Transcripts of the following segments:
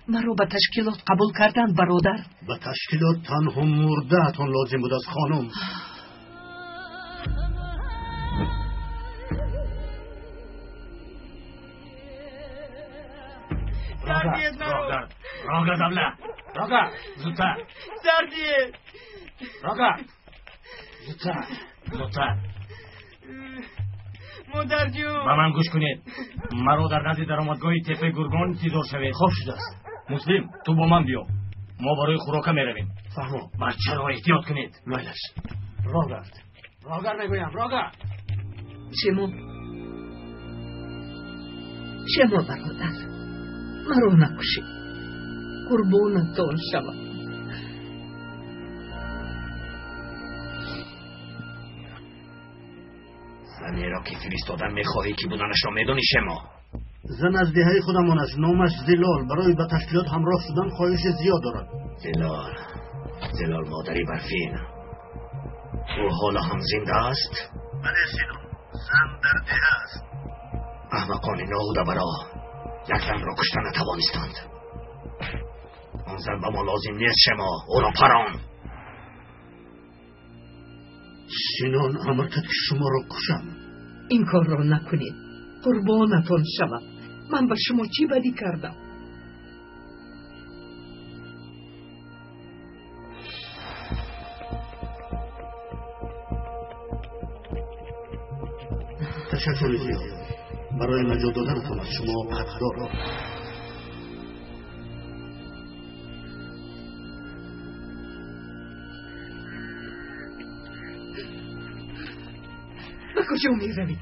Маро ба ташкилот қабул карданд, бародар. Ба ташкилот танҳо мурдаатон лозим буд аз хонум. Рога, давла! Рога, зудтар! Сардиет! Рога! Зудтар, зудтар! Модарҷун! Ба ман гӯш кунед. Маро дар назди даромадгоҳи теппаи Гургон интизор шавед. Хоб шудааст. Муслим, ту бо ман биё. Мо барои хӯрока меравем. Фаҳмо. Бачаро эҳтиёт кунед. Майлаш. Рогард. Рогар мегӯям, рога! Шемо. Шемо, бародар. Маро накушед. Қурбонатон шавам. Занеро ки фиристодан мехоҳӣ, ки буданашро медонӣ, Шемо? Зан аз деҳаи худамон аст. Номаш Зилол. Барои ба ташкилот ҳамроҳ шудан хоҳиши зиёд дорад. Зилол, Зилол модари Барфин. Ӯ ҳоло ҳам зинда аст? Бале, Сино. Зан дар деҳа аст. Аҳмақони ноҳудабаро як занро кушта натавонистанд. Он зан ба мо лозим нест, Шемо. Ӯро парон. Синон амр кард, ки шуморо кушам. Ин корро накунед. Қурбонатон шавам. Ман ба шумо чӣ бадӣ кардам? Ташаккури зиёд. Барои наҷот доданатон аз шумо қадрдор. Ба куҷо меравед?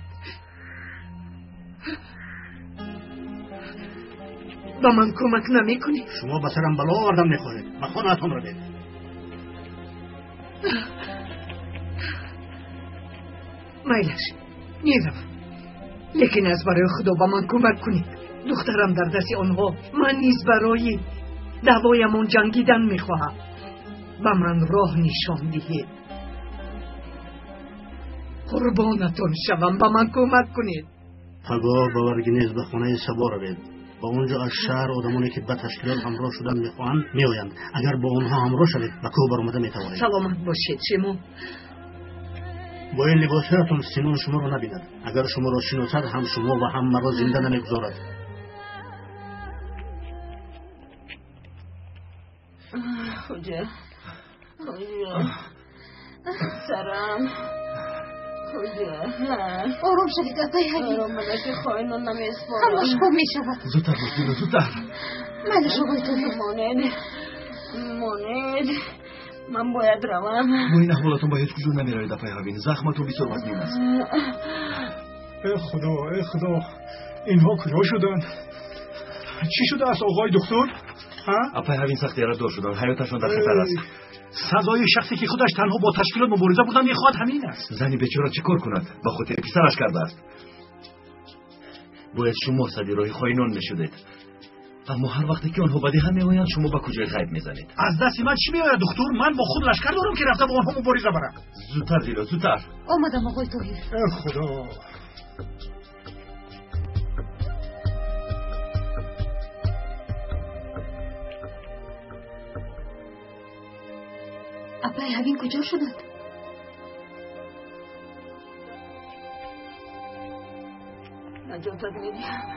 Ба ман кӯмак намекунед? Шумо ба сарам бало овардан мехоҳед. Ба хонаатон равед. Майлаш, меравам. Лекин аз барои Худо ба ман кӯмак кунед. Духтарам дар дасти онҳо. Ман низ барои даъвоямон ҷангидан мехоҳам. Ба ман роҳ нишон диҳед. Қурбонатон шавам, ба ман кӯмак кунед. Пагоҳ ба Варгинез ба хонаи Сабо равед. Ба он ҷо аз шаҳр одамоне ки ба ташкилот ҳамроҳ шудан мехоҳанд меоянд. Агар бо онҳо ҳамроҳ шавед, ба кӯҳ баромада метавонед. Саломат бошед, Шемо. Бо ин либосҳоятон Синон шуморо набинад. Агар шуморо шиносад, ҳам шумо ва ҳам маро зинда намегузорад. Хуҷа, хуҷа, сарам, хуҷа. Ором шавед, апай Ҳабиб. Ором бадаки хоинон намеспорам. Ҳамаш хуб мешавад. Зудтар бош, Дило, зудтар. Майлаш, оғои Тоҳир. Монед, монед. Ман бояд равам. Бо ин аҳволатон ба ҳеҷ куҷо намеравед, апай Ҳавин. Захматон бисёр вазнин аст. Э худо, э худо, инҳо куҷо шуданд? Чӣ шудааст, оғои духтур? Апай Ҳавин сахт ярадор шуданд. Ҳаёташон дар хатар аст. Сазои шахсе ки худаш танҳо бо ташкилот мубориза бурдан мехоҳад ҳамин аст. Зани бечора чӣ кор кунад? Ба хотири писараш кардааст. Бояд шумо сади роҳи хоинон мешудед. Аммо ҳар вақте ки онҳо ба деҳа меоянд, шумо ба куҷои ғайб мезанед? Аз дасти ман чӣ меояд, духтур? Ман бо худ лашкар дорам, ки рафта бо онҳо мубориза барам. Зудтар, Дило, зудтар. Омадам, оғои Тоҳир. Э худо. Апай Ҳавин куҷо шуданд? Наҷотат медиҳам.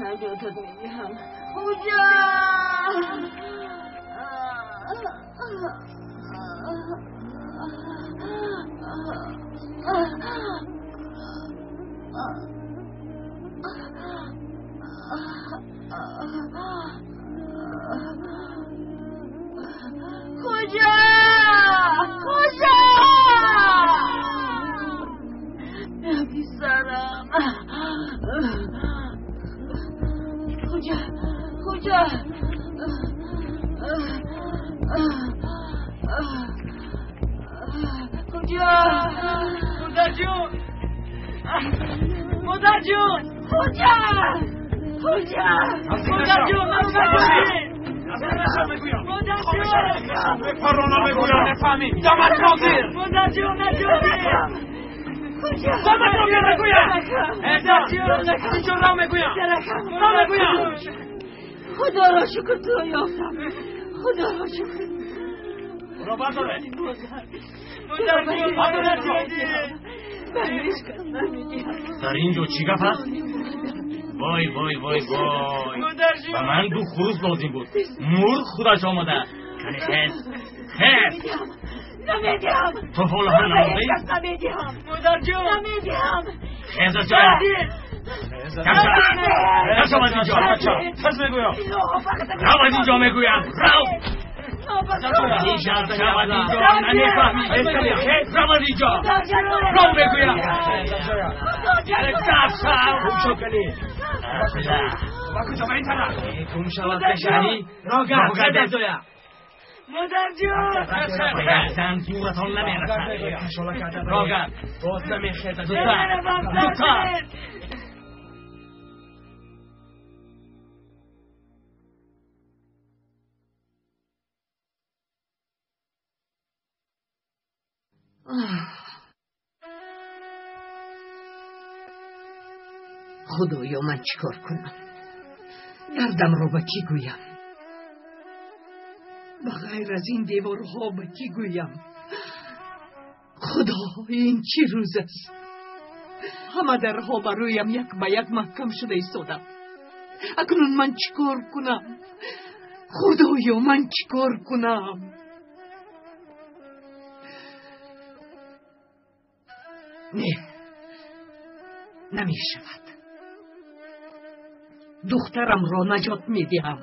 Наҷотат медиҳам. Хуҷа! Хуҷа! Хуҷа! Писарам. Хуҷа! Хуҷа! Хуҷа! Модарҷун! Модарҷун! Хуҷа! Хуҷа! Модарҷун! Модарҷун! Парона мегӯям, мефаҳмӣ? Даматро гир! Модарҷун, наҷотам! Даматро гир мегӯям! Инҷо ро мегӯям! Ро мегӯям! Худоро шукр туро ёфтам. Худоро шукр. Ӯро бардоред. Модарҷон, ба ҳеҷ кас намедиҳам. Дар ин ҷо чӣ гап аст? Вой, вой, вой, вой. Ба ман ду хурус лозим буд. Мурғ худаш омада. Кани хез. Хез. Намедиҳам. Ту ҳоло ҳам намондӣ? Намедиҳам. Модарҷон, намедиҳам. Хез аз ҷоя. Кам аз инҷо. Хез мегӯям. Рав аз инҷо мегӯям. Рав. Рав аз инҷо. Намефаҳмӣ. Хез, рав аз инҷо. Рав мегӯям. Даст шав. Гум шав, кали. Ба куҷо, ба ин тараф. Гум шавад, кали. Рогард, хез аз ҷоя. Модарҷон! Ба як зан зӯратон намерасад. Рогард. Боз намехезад. Зудтар. Зудтар. Худоё, ман чӣ кор кунам? Дардамро ба кӣ гӯям? Ба ғайр аз ин деворҳо ба кӣ гӯям? Худо, ин чӣ рӯз аст? Ҳама дарҳо ба рӯям як ба як маҳкам шуда истоданд. Акнун ман чӣ кор кунам? Худоё, ман чӣ кор кунам? Не, намешавад. Духтарамро наҷот медиҳам.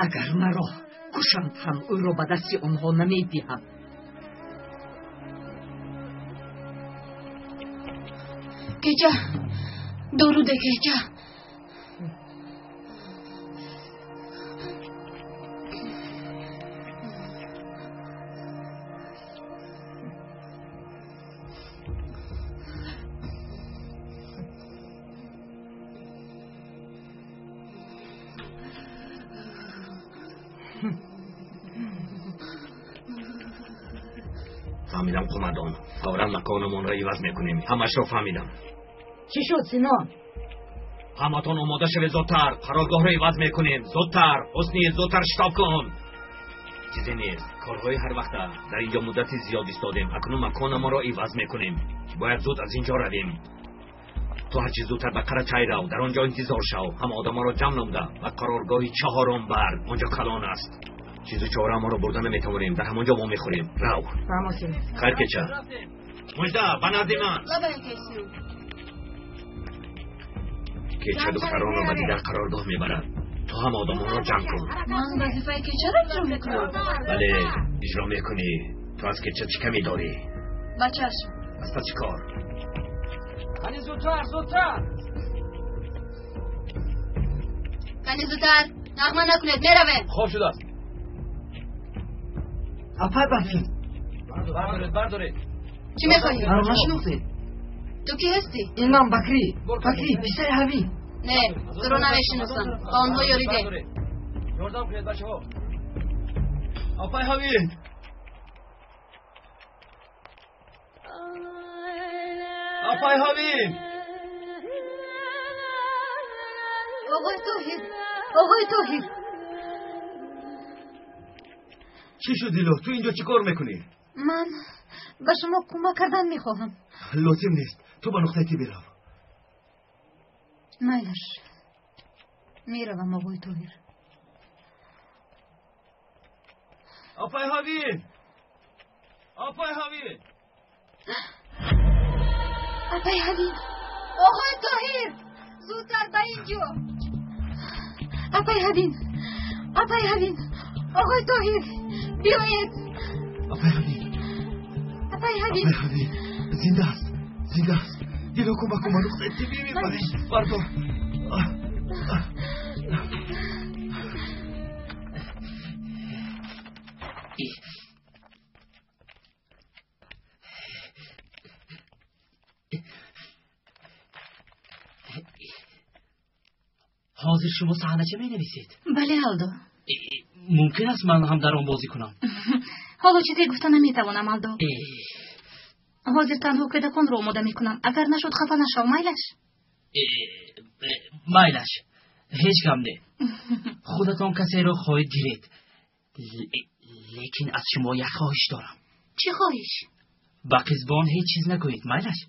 Агар маро кушанд ҳам ӯро ба дасти онҳо намедиҳам. Кеча, доруде кеча. Фаҳмидам, қумандон. Фавран маконамонро иваз мекунем. Ҳамашро фаҳмидам. Чӣ шуд, Сино? Ҳаматон омода шавед зудтар. Қароргоҳро иваз мекунем. Зудтар. Ҳусни, зудтар шитоб кун. Чизе нест. Корҳои ҳар вақта. Дар инҷо муддати зиёд истодем. Акнун маконамонро иваз мекунем. Бояд зуд аз инҷо равем. Ту ҳарчи зудтар ба Қарачай рав. Дар он ҷо интизор шав. Ҳама одамонро ҷамъ намуда ба қароргоҳи чаҳорум бар. Он ҷо калон аст. Чизу чораамонро бурда наметавонем. Дар ҳамон ҷо вомехӯрем. Рав. Хайр, кеча. Мужда, ба назди ман. Кеча духтаронро ба дигар қароргоҳ мебарад. Ту ҳам одамонро ҷамъ кун. Ман вазифаи кечаро иҷро мекунам. Бале, иҷро мекунӣ. Ту аз кеча чӣ камӣ дорӣ? Ба чашм. Аз пас чӣ кор? Кани зудтар, зудтар. Кани зудтар. Нағма накунед, меравем. Хоб шудааст. Апай Барфин. Бардоред, бардоред. Чӣ мехоҳӣ? Маро нашинохтед? Ту кӣ ҳастӣ? Ин ман Бакрӣ. Бакрӣ, писари Ҳавӣ. Не, туро намешиносам. Ба онҳо ёрӣ деҳ. Ёрдам кунед, бачаҳо. Апай Ҳавин. Апай Ҳавин. Оғои Тоҳир, оғои Тоҳир. Чӣ шуд, Дило? Ту инҷо чӣ кор мекунӣ? Ман ба шумо кӯмак кардан мехоҳам. Лозим нест. Ту ба нуқтаи тиб бирав. Майлаш. Меравам, оғои Тоҳир. Апай Ҳавин! Апай Ҳавин! Апай Ҳавин! Оғои Тоҳир! Зудтар ба инҷо! Апай Ҳавин! Апай Ҳавин! Оғои Тоҳир! Биёед! Апай Ҳавин! Апай Ҳавин! Апай Ҳавин! Зинда аст! Зинда аст! Дило, кӯмак кун, ба нуқтаи тиббӣ мебарем. Бардор. Ҳозир шумо саҳнача менависед? Бале, Алдо. Мумкин аст ман ҳам дар он бозӣ кунам? Ҳоло чизе гуфта наметавонам, Алдо. Ҳозир танҳо кӯдаконро омода мекунам. Агар нашуд, хафа нашав, майлаш? Майлаш. Ҳеҷ гап не. Худатон касеро хоҳед гиред. Лекин аз шумо як хоҳиш дорам. Чӣ хоҳиш? Ба қизбон ҳеҷ чиз нагӯед, майлаш?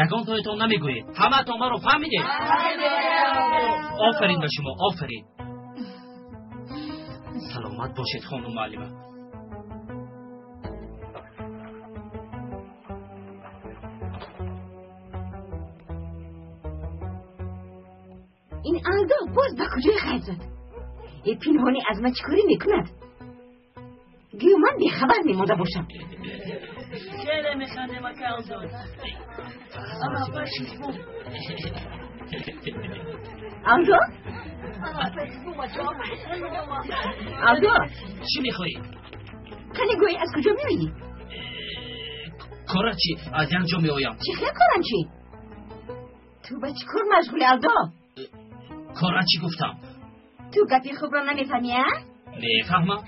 Ягон тоятон намегӯед. Ҳамаатон маро фаҳмидед? Офарин ба шумо, офарин. Саломат бошед, хонум муаллима. Ин Алдо боз ба куҷои ғайб зад? Э, пинҳонӣ аз ман чӣ корӣ мекунад? Гӯё ман бехабар мемонда бошам. Хеле механдем, ака Алдо. Алдо? Алдо? Чӣ мехоҳӣ? Кане гӯй, аз куҷо меоӣ? Кора чӣ? Аз як ҷо меоям. Чӣ хел корам чӣ? Ту ба чӣ кор машғули, Алдо? Кора чӣ гуфтам? Ту гапи хубро намефаҳмӣ, а? Мефаҳмам.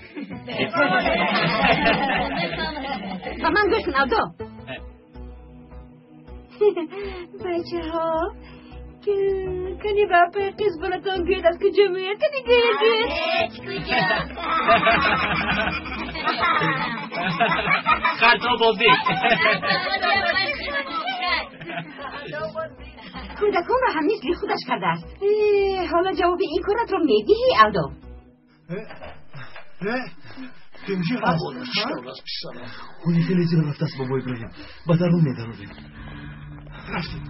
Ба ман гӯш кун, Алдо. Бачаҳо, кани ба апаи қизбонатон гӯед, аз куҷо меояд? Кани гӯед, гӯед. Қарто бозӣ. Кӯдаконро ҳам мисли худаш кардааст. Ҳоло ҷавоби ин коратро медиҳӣ, Алдо. Кимчи ҳаст? Хуни хеле зиёд рафтааст, бобо Иброҳим. Ба дарун медарорем. Рафтем.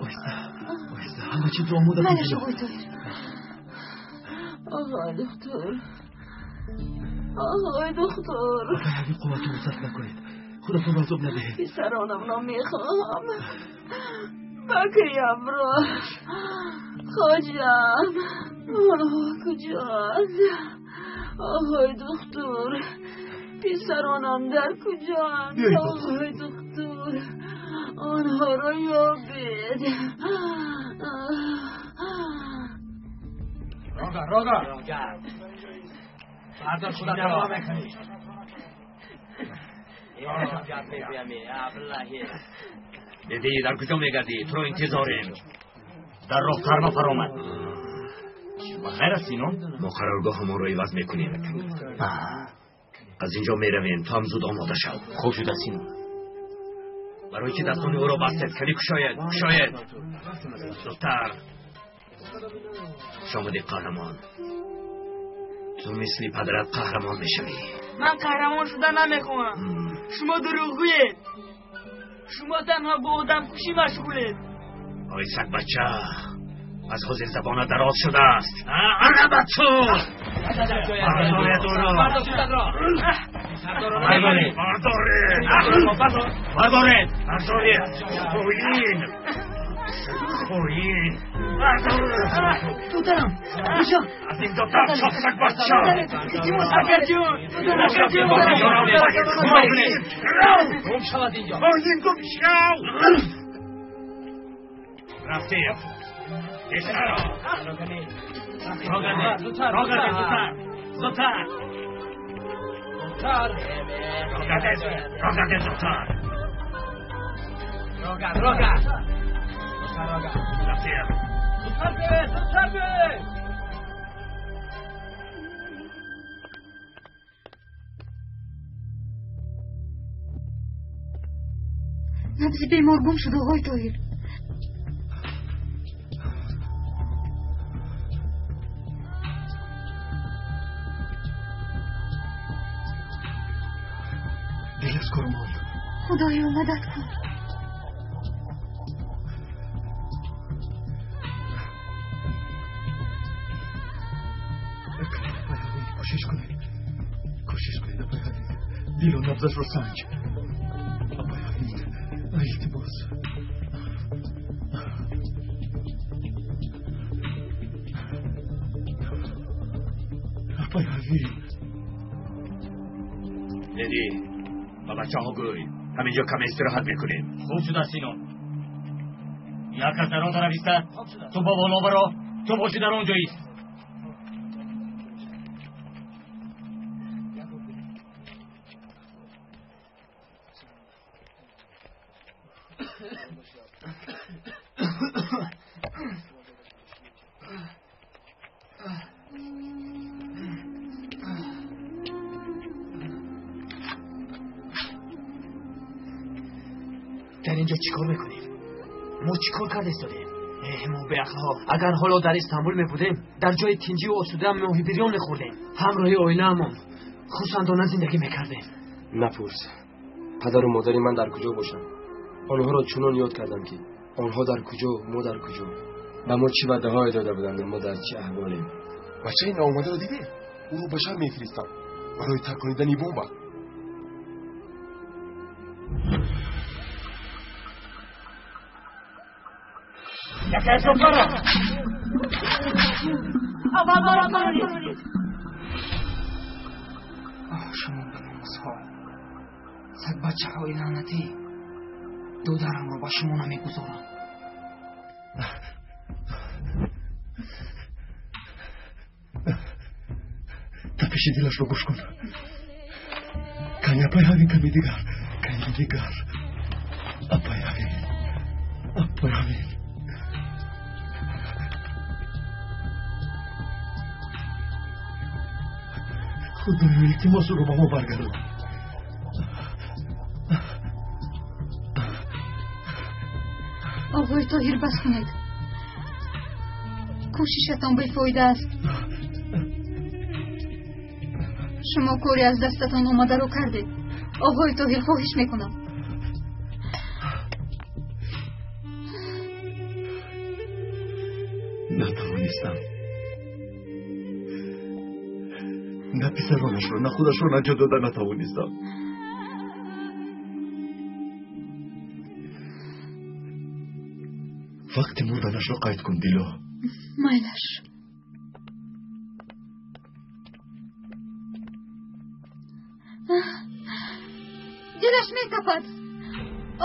Оҳиста, оҳиста, ҳама чизро омода кун. Майлаш, оғои Тоҳир. Оғои духтур, оғои духтур. Акай ҳамин қувватонро сарф накунед. Худатонро азоб надиҳед. Писаронамро мехоҳам. Бакриямро. Хоҷам, онҳо куҷоанд? Оғои духтур, писаронам дар куҷоанд? Оғои духтур, онҳоро ёбед. Рога, рога. Бардор худатро. Дедӣ, дар куҷо мегардӣ? Туро интизорем. Дар роҳ тарма фаромад. Ба хайр аст, Сино? Мо қароргоҳамонро иваз мекунем. Аз инҷо меравем, ту ҳам зуд омода шав. Хуб шуда, Сино. Барои чӣ дастони ӯро бастед? Кани кушоед, кушоед. Зудтар. Хуш омадӣ, қаҳрамон. Ту мисли падарат қаҳрамон мешавӣ. Ман қаҳрамон шуда намехоҳам. Шумо дурӯғгӯед. Шумо танҳо бо одамкушӣ машғулед. Ой, сагбача, аз ҳозир забона дароз шудааст. Ана ба ту! Бардоред ӯро! Бардоред! Бардоред! Бардоред! Хоин! Хоин! Додарам, куҷо? Аз ин дар шав, сагбача! Акаҷон! Акаҷон! Гум шавад инҷо. Хоин, гум шав! Рафтем. Пешаро! Рогане! Рогане, зудтар! Зудтар! Рогане, рогане, зудтар! Рога, рога. Рога. Рафтем. Зудтар биёед, зудтар биёед. Набзи бемор гум шуд, оғои Тоҳир. Дил аз кор монд. Худоё, мадад кун. Кӯшиш кунед, кӯшиш кунед, апай Ҳамид. Дилу набзашро санҷ. Апай Ҳамид, илтимос. Апай Ҳамид. Леди, ба бачаҳо гӯй, ҳаминҷо каме истироҳат мекунем. Хуб шуда, Сино. Як кас дар он тараф истад, ту ба боло баро, ту бошӣ дар он ҷо ист. Дар инҷо чӣ кор мекунем? Мо чӣ кор карда истодем? Мо беақлҳо, агар ҳоло дар Истанбул мебудем, дар ҷои тинҷию осуда моҳи бирён мехӯрдем, ҳамроҳи оилаамон хурсандона зиндагӣ мекардем. Напурс, падару модари ман дар куҷо бошанд. Онҳоро чунон ёд кардам, ки онҳо дар куҷо, мо дар куҷо, ба мо чӣ ваъдаҳое дода буданд, мо дар чӣ аҳволем. Бачаи наомадаро дидед? Ӯро ба шаҳр мефиристам барои тарконидани бомба. Аввал маро бароред. Оҳ, шумо беномусҳо, сагбачаҳои лаънатӣ, додарамро ба шумо намегузорам. Тапиши дилашро гӯш кун. Кани апай ҳавин, ками дигар, кани дигар. Апай ҳавин, апай ҳавин. Худоё, илтимос, ӯро ба мо баргардон. Оғои Тоҳир, бас кунед. Кӯшишатон бефоида аст. Шумо кори аз дастатон омадаро кардед. Оғои Тоҳир, хоҳиш мекунам. Натавонистам. На писаронашро, на худашро наҷот дода натавонистам. Вақти мурданашро қайд кун, Дило. Майлаш. Дилаш метапад.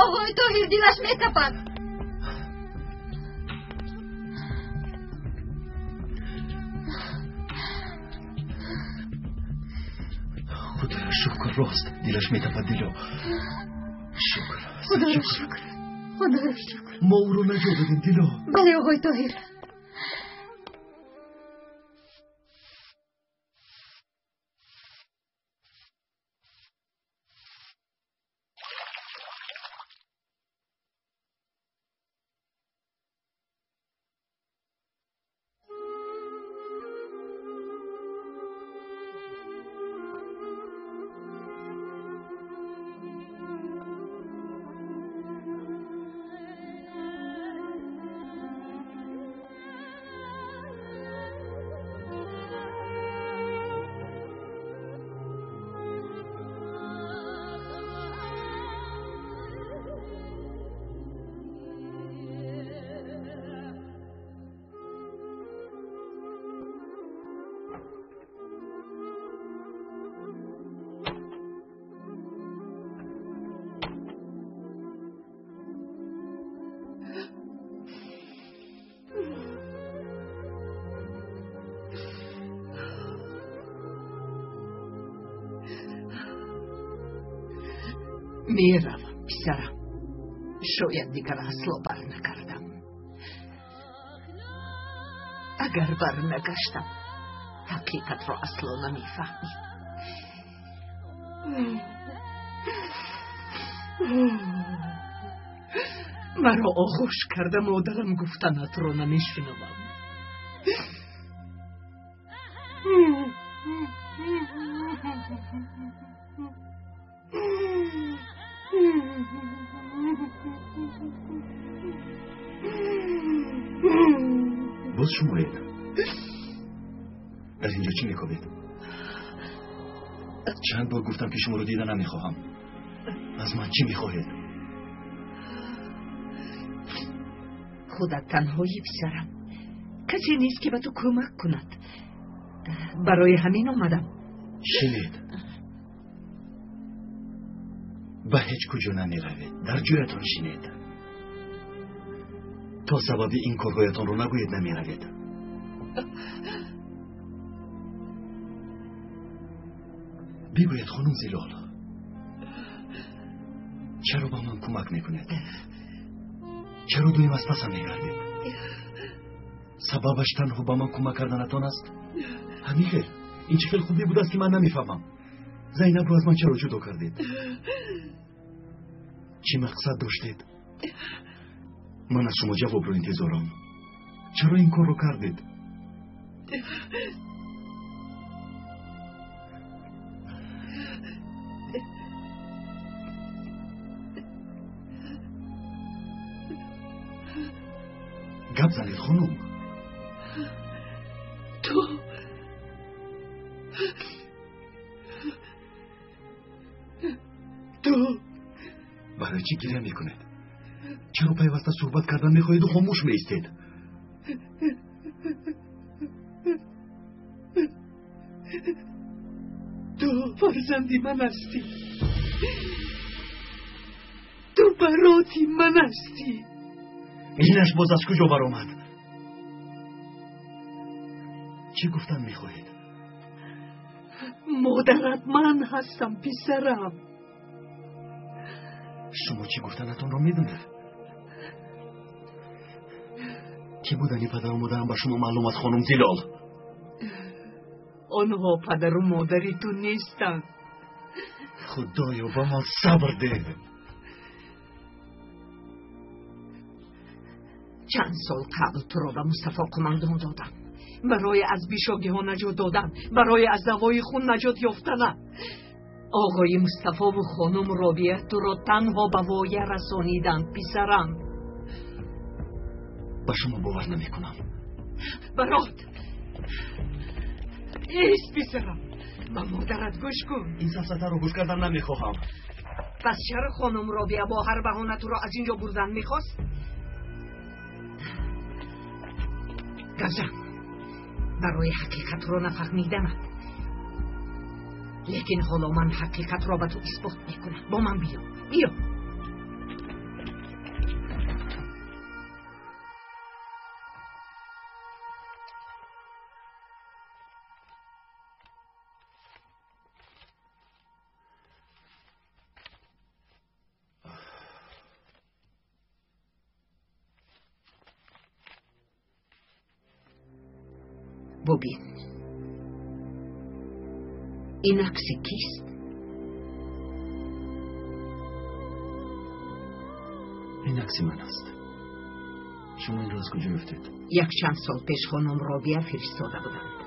Оғои Тоҳир, дилаш метапад. Худоё, шукр, рост дилаш метапад, Дило. Шукр, Худоро шукр, Худоро шукр. Мо ӯро наҷот додем, Дило. Бале, оғои Тоҳир. Меравам, писарам. Шояд дигар асло барнагардам. Агар барнагаштам, ҳақиқатро асло намефаҳмӣ. Маро оғӯш карда модарам гуфтанатро намешунавам. Боз шумоед? Дар инҷо чӣ мекобед? Чанд бор гуфтам, ки шуморо дида намехоҳам. Аз ман чӣ мехоҳед? Худат танҳоӣ, писарам. Касе нест, ки ба ту кӯмак кунад. Барои ҳамин омадам. Шинед. Ба ҳеҷ куҷо намеравед. Дар ҷоятон шинед. То сабаби ин корҳоятонро нагӯед, намеравед. Бигӯед, хонум Зилол, чаро ба ман кӯмак мекунед? Чаро доим аз пасам мегардед? Сабабаш танҳо ба ман кӯмак карданатон аст? Ҳамин хел? Ин чӣ хел хубӣ будааст, ки ман намефаҳмам? Зайнабро аз ман чаро ҷудо кардед? Чӣ мақсад доштед? Ман аз шумо ҷавобро интизорам. Чаро ин корро кардед? Гап занед, хонум. Ту барои чӣ гиря мекунед? Чаро пайваста суҳбат кардан мехоҳеду хомӯш меистед? Ту фарзанди ман ҳастӣ. Ту бароти ман ҳастӣ. Инаш боз аз куҷо баромад? Чӣ гуфтан мехоҳед? Модарат ман ҳастам, писарам. Шумо чӣ гуфтанатонро медонед? Кӣ будани падару модарам ба шумо маълум аст, хонум Зилол? Онҳо падару модари ту нестанд. Худоё, ба ман сабр деҳ. Чанд сол қабл туро ба Мустафо қумандон додам. Барои аз бишогиҳо наҷот додан, барои аз давои хун наҷот ёфтана. Оғои Мустафову хонум Робия туро танҳо ба воя расониданд, писарам. Ба шумо бовар намекунам. Барот! Ист, писарам! Ба модарат гӯш кун. Ин сафсатаро гӯш кардан намехоҳам. Пас чаро хонум Робия бо ҳар баҳона туро аз ин ҷо бурдан мехост? Газан, барои ҳақиқатро нафаҳмиданат. Лекин ҳоло ман ҳақиқатро ба ту исбот мекунам. Бо ман биё, биё. Бубин, ин акси кист? Ин акси ман аст. Шумо инро аз куҷо ёфтед? Якчанд сол пеш хонум Робия фиристода буданд.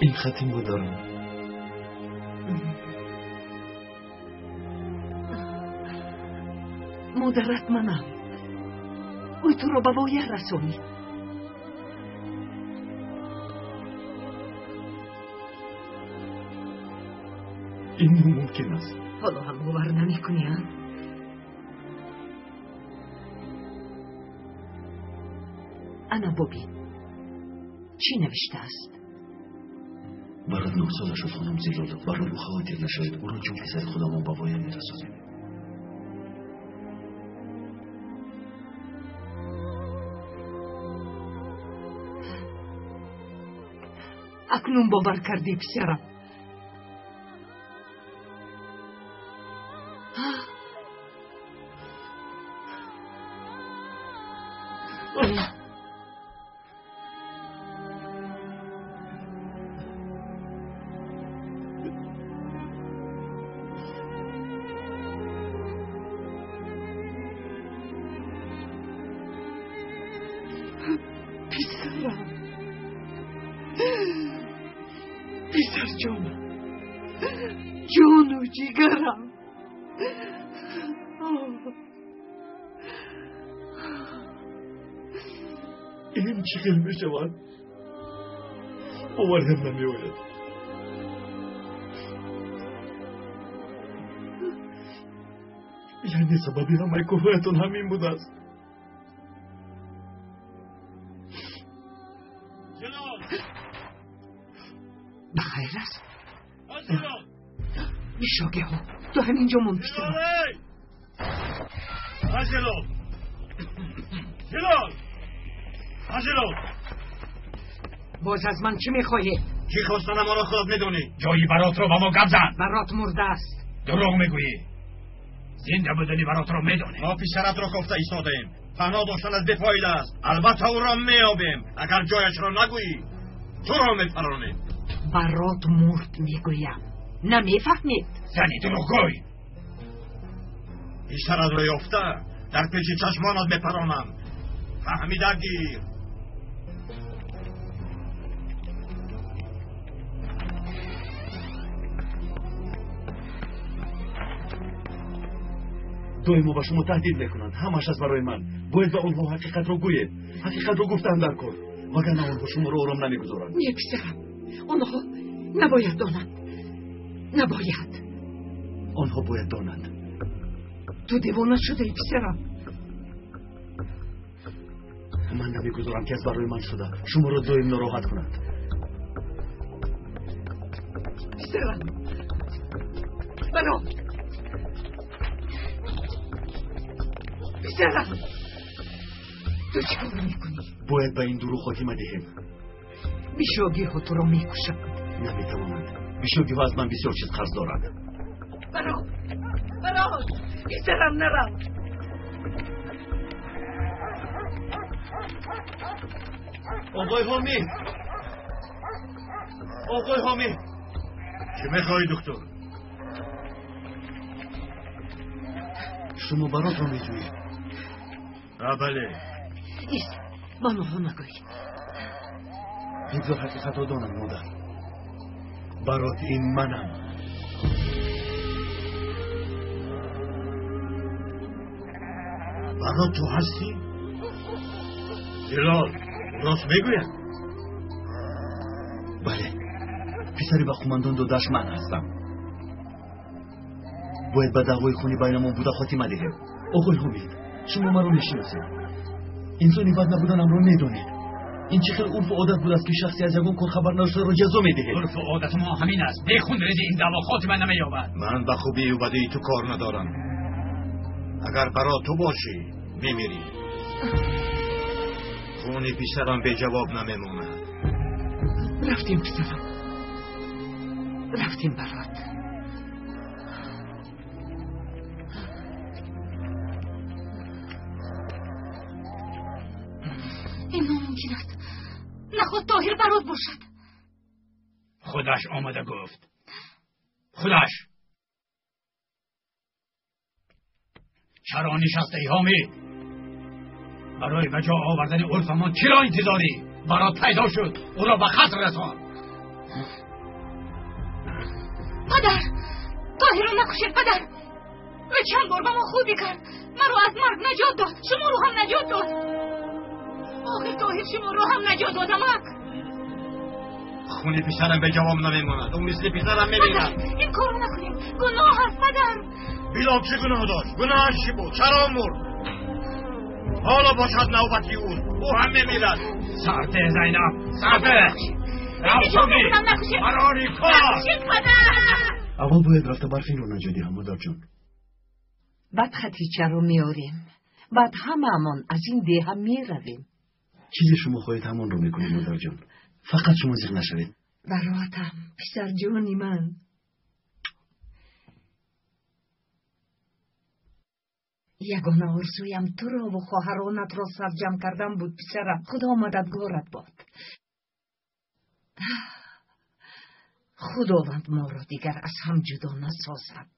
Ин хати модарам. Модарат манам. Ӯ туро ба воя расонид. Ин номумкин аст. Ҳоло ҳам бовар намекунӣ, а? Ана бубин, чӣ навиштааст? Барот 9 сола шуд, хонум Зилол. Барои ӯ хавотир нашавед, ӯро чун писари худамон ба воя мерасонем. Акнун бовар кардӣ, писарам? Писарам, писарҷонам, ҷону ҷигарам. Ин чӣ хел мешавад? Боварям намеояд. Яъне сабаби ҳамаи корҳоятон ҳамин будааст? Ба хайр аст? Бишогиҳо, ту ҳамин ҷо мон, писарам. Ҷелол! Ҷелол! Ҷелол! Боз аз ман чӣ мехоҳед? Чӣ хостанам оро худат медонӣ. Ҷои Баротро ба мо гап зан. Барот мурда аст. Дурӯғ мегӯӣ. Зинда будани Баротро медонем. Мо писаратро кофта истодаем. Паноҳ доштан аз бефоида аст. Албатта ӯро меёбем. Агар ҷояшро нагӯӣ, туро мепаронем. Барот мурд, мегӯям. Намефаҳмед? Зани дурӯғгӯй! Писаратро ёфта, дар пеши чашмонат мепаронам. Фаҳмида гир. Доимо ба шумо таҳдид мекунанд. Ҳамааш аз барои ман. Бояд ба онҳо ҳақиқатро гӯед. Ҳақиқатро гуфтан дар кор, вагарна онҳо шуморо ором намегузоранд. Не, писарам, онҳо набояд донанд. Набояд. Онҳо бояд донанд. Ту девона шудаи, писарам. Ман намегузорам, ки аз барои ман шуда шуморо доим нороҳат кунанд. Писарам, Барот, писарам, ту чӣ кор мекунӣ? Бояд ба ин дурӯғ хотима диҳем. Бишогиҳо туро мекушанд. Наметавонанд. Бишогиҳо аз ман бисёр чиз қарз доранд. Барот, Барот, писарам, нарав. Оғои Ҳомид, оғои Ҳомид! Чӣ мехоҳӣ, духтур? Шумо Баротро меҷӯед? Бале. Ист, ба онҳо нагӯй. Бигзор ҳақиқатро донанд, модар. Барот ин манам. Барот ту ҳастӣ? Ҷилол рост мегӯяд? Бале, писари ба қумандон додааш ман ҳастам. Бояд ба даъвои хуни байнамон буда хотима диҳем. Оғои Ҳомид, шумо маро мешиносед. Инсони бад набуданамро медонед. Ин чӣ хел урфу одат будааст, ки шахсе аз ягон кор хабар надоштаро ҷазо медиҳед? Урфу одати мо ҳамин аст. Бехунрезӣ ин даъво хотима намеёбад. Ман ба хубию бадии ту кор надорам. Агар Барот ту бошӣ, мемирӣ. Хуни писарам беҷавоб намемонад. Рафтем, писарам, рафтем, Барот. Ин номумкин аст. Наход Тоҳир Барот бошад? Худаш омада гуфт. Худаш. Чаро нишастаи, Ҳомид? Барои ба ҷо овардани урфамон чиро интизорӣ? Барот пайдо шуд, ӯро ба қатл расон. Падар, Тоҳирро накушед, падар. Ӯ чанд бор ба мо хубӣ кард. Маро аз марг наҷот дод, шуморо ҳам наҷот дод. Охир Тоҳир шуморо ҳам наҷот дод, амак. Хуни писарам беҷавоб намемонад. Ӯ мисли писарам мемирад. Ин корро накунед, гуноҳ аст, падар. Билол чӣ гуноҳ дошт? Гуноҳаш чӣ буд? Чаро мурд? Ҳоло бошад навбати ӯст, ӯ ҳам мемирад. Сарде, Зайнаб, сарде! Барори кор! Аввал бояд рафта Барфинро наҷот диҳам, модарҷон. Баъд Хатичаро меорем. Баъд ҳамаамон аз ин деҳа меравем. Чизе шумо хоҳед, ҳамонро мекунем, модарҷон. Фақат шумо зиқ нашавед. Баротам, писарҷони ман. Ягона орзуям турову хоҳаронатро сарҷамъ кардан буд, писарам. Худо мададгорат бод. Худованд моро дигар аз ҳам ҷудо насозад.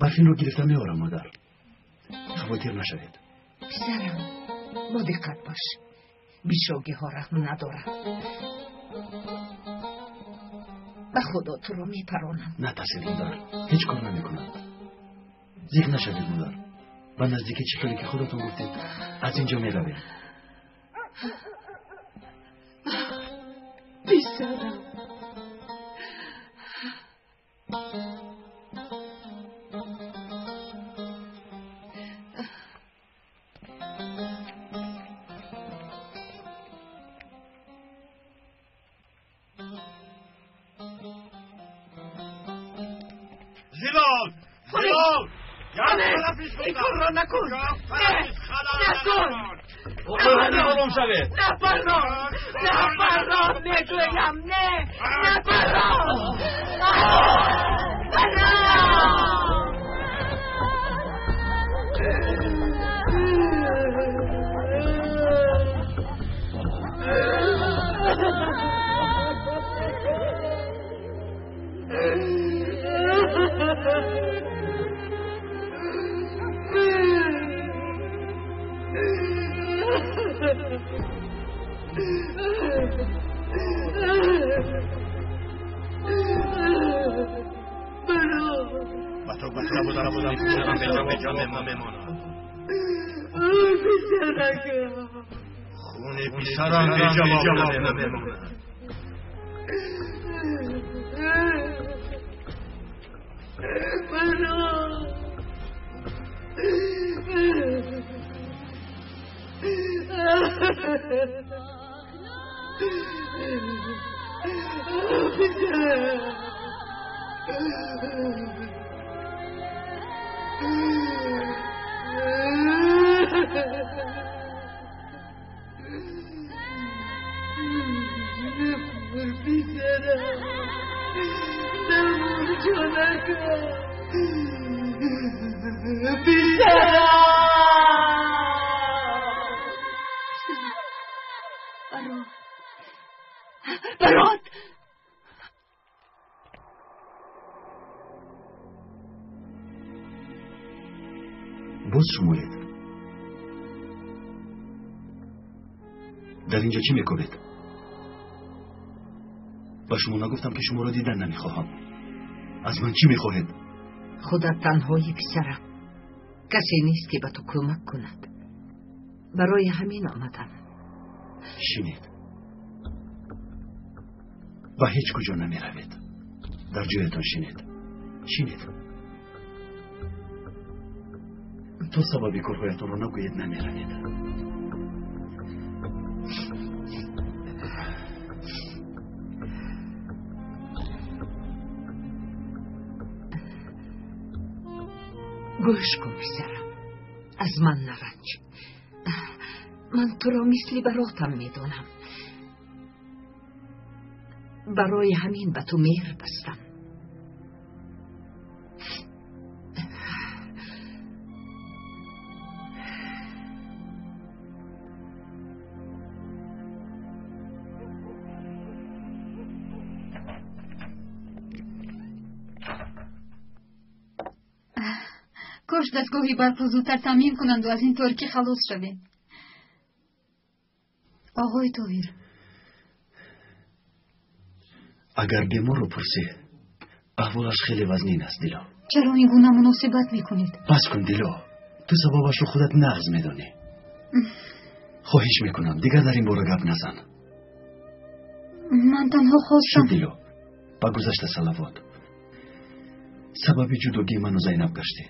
Барфинро гирифта меорам, модар. Хавотир нашавед. Писарам, бо диққат бош. Бишогиҳо раҳм надоранд. Ба Худо туро мепаронам. Натарсед, модар, ҳеҷ кор намекунам. Зиқ нашавед, модар. Ба наздики чӣ хеле ки худатон гуфтед, аз ин ҷо меравем. Писарам. Зилол! Зилол! Ин корро накун! Накун! Ором шавед! Напарон! Напарон! Мегӯям не! Напарон! Парон! Ба ту гуфта будам, писарам беҷо мемонад. Хуни писарам беҷавоб намемонад. Барот! Боз шумоед? Дар инҷо чӣ мекунед? Ба шумо нагуфтам, ки шуморо дидан намехоҳам. Аз ман чӣ мехоҳед? Худат танҳои, писарам. Касе нест, ки ба ту кӯмак кунад. Барои ҳамин омадам. Шинед. Ба ҳеҷ куҷо намеравед. Дар ҷоятон шинед. Шинед. То сабаби корҳоятонро нагӯед, намеравед. Гӯш кун, писарам, аз ман наранҷ. Ман туро мисли баротам медонам. Барои ҳамин ба ту меҳр бастам. Кош дастгоҳи барқро зудтар таъмин кунанду аз ин торикӣ халос шавем. Оғои Тоҳир. Агар беморро пурсӣ, аҳволаш хеле вазнин аст, Дило. Чаро ин гуна муносибат мекунед? Бас кун, Дило. Ту сабабашро худат нағз медонӣ. Хоҳиш мекунам, дигар дар ин бора гап назан. Ман танҳо хостам. Шуд, Дило. Ба гузашта салавот. Сабаби ҷудогии ману Зайнаб гаштӣ.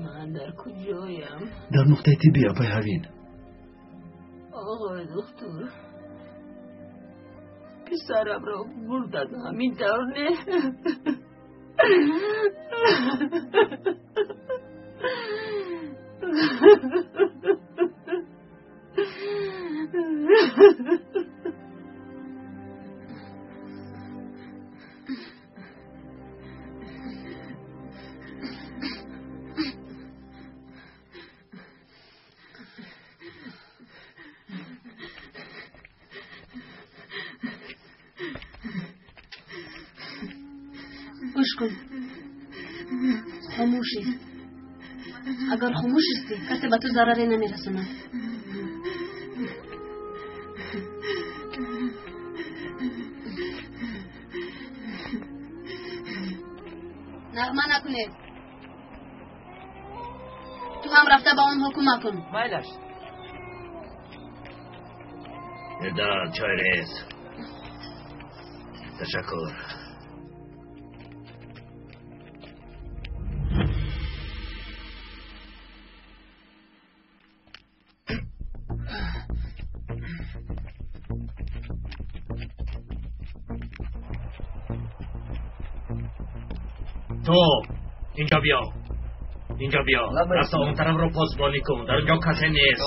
Ман дар куҷоям? Дар нуқтаи тиббӣ, апай Ҳавин. Оғои духтур, писарамро бурданд, ҳамин тавр не? Гӯш кун, хомӯш ист. Агар хомӯш истӣ, касе ба ту зараре намерасонад. Нағма накунед. Ту ҳам рафта ба онҳо кӯмак кун. Майлаш. Эда чой рез. Ташаккур. تو اینجا بیا، اینجا بیا. دست اون طرف رو پاسبانی کن، در اونجا کسی نیست.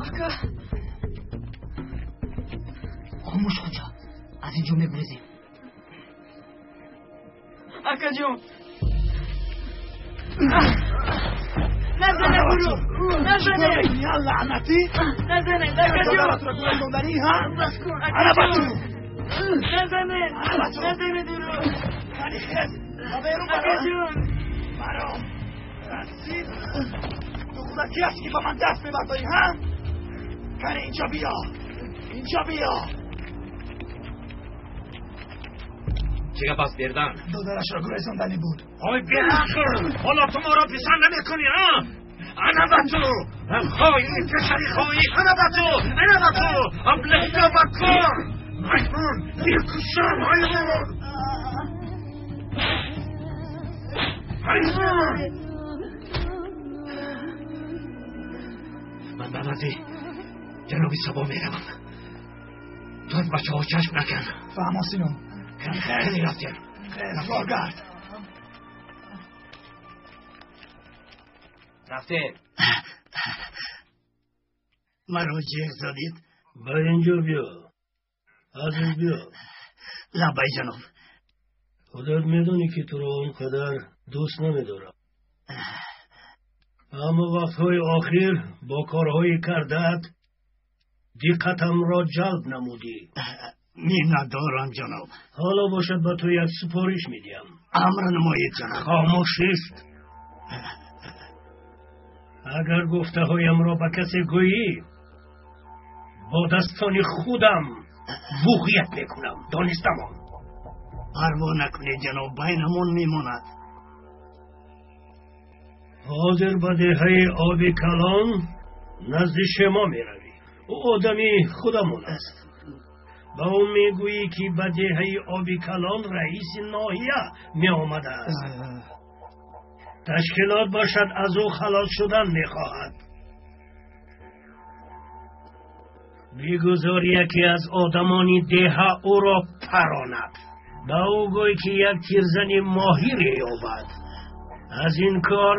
Ака, хомӯш хуҷа, аз инҷо мегурезем. Акаҷон, назане, буру назане, лаънатӣ, назане, акаҷон, бас кун, акаҷон, назане, назане, дуру, акаҷон, баром расид. Ту худа ки ҳасти, ки ба ман даст мебардорӣ, ҳа? Кане, инҷо биё, инҷо биё. Чӣ гап аст, бердан? Додарашро гурезонданӣ буд. Ой, беақл, ҳоло ту моро писанд намекунӣ, а? Ана ба ту, хоини писари хоин, ана ба ту, ана ба ту, аблаҳида ба кор. Маймун, мекушам, ҳайвон. Ҳайвон. Ман ба назди ҷаноби Сабо меравам. Ту аз бачаҳо чашм накан. Фаҳмо, Сино. Хеле рафтем. Баргард. Рафтем. Маро ҷеғ задед? Ба инҷо биё, азиз, биё. Лаббай, ҷаноб. Худат медонӣ, ки туро он қадар дӯст намедорам, аммо вақтҳои охир бо корҳои кардаат диққатамро ҷалб намудӣ. Миннатдорам, ҷаноб. Ҳоло бошад, ба ту як супориш медиҳам. Амр намоед, ҷаноб. Хомӯшист. Агар гуфтаҳоямро ба касе гӯӣ, бо дастони худам буғият мекунам, донистамон. Парво накунед, ҷаноб, байнамон мемонад. Ҳозир ба деҳаи Оби Калон назди Шемо меравӣ. Ӯ одами худамон аст. Ба ӯ мегӯӣ, ки ба деҳаи Оби Калон раиси ноҳия меомадааст. Ташкилот бошад, аз ӯ халос шудан мехоҳад. Бигузор яке аз одамони деҳа ӯро паронад. Ба ӯ гӯй, ки як тирзани моҳире ёбад. Аз ин кор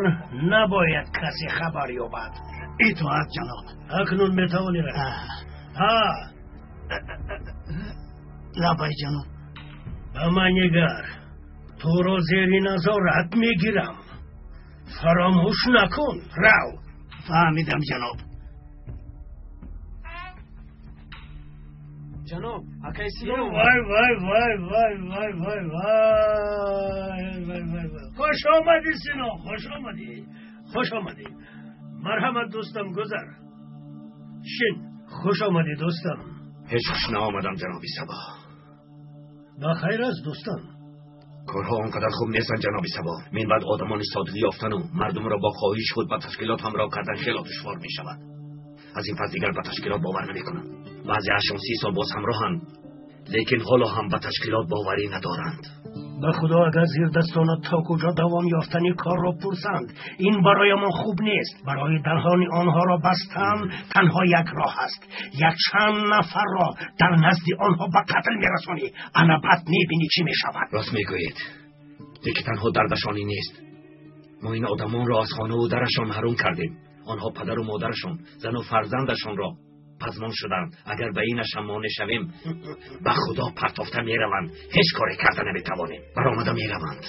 набояд касе хабар ёбад. Итоат, ҷаноб. Акнун метавонӣ рафт. Ҳа. Лаббай, ҷаноб. Ба ман нигар, туро зери назорат мегирам, фаромӯш накун. Рав. Фаҳмидам, ҷаноб. Ҷаноб, акаи Сино. Вай, вай, вай, вай, вай, вай, вай, вай, вай, вай! Хуш омадӣ, Сино, хуш омадӣ, хуш омадӣ. Марҳамат, дӯстам, гузар, шин. Хуш омадӣ, дӯстам. Ҳеҷ хуш наомадам, ҷаноби Сабо. Ба хайр аст, дӯстам? Корҳо он қадар хуб нестанд, ҷаноби Сабо. Мин баъд одамони содиқ ёфтану мардумро бо хоҳиши худ ба ташкилот ҳамроҳ кардан хело душвор мешавад. Аз ин пас дигар ба ташкилот бовар намекунам. Баъзеашон 30 сол боз ҳамроҳанд, лекин ҳоло ҳам ба ташкилот боварӣ надоранд. Ба худо, агар зирдастонат то куҷо давом ёфтани корро пурсанд, ин бароямон хуб нест. Барои даҳони онҳоро бастан танҳо як роҳ аст: якчанд нафарро дар назди онҳо ба қатл мерасонӣ. Ана баъд мебинӣ, чӣ мешавад. Рост мегӯед, лекин танҳо дардашон ин нест. Мо ин одамонро аз хонаву дарашон маҳрум кардем. Онҳо падару модарашон, зану фарзандашонро пазмон шуданд. Агар ба инашам монеъ шавем, ба худо партофта мераванд. Ҳеҷ коре карда наметавонем, баромада мераванд.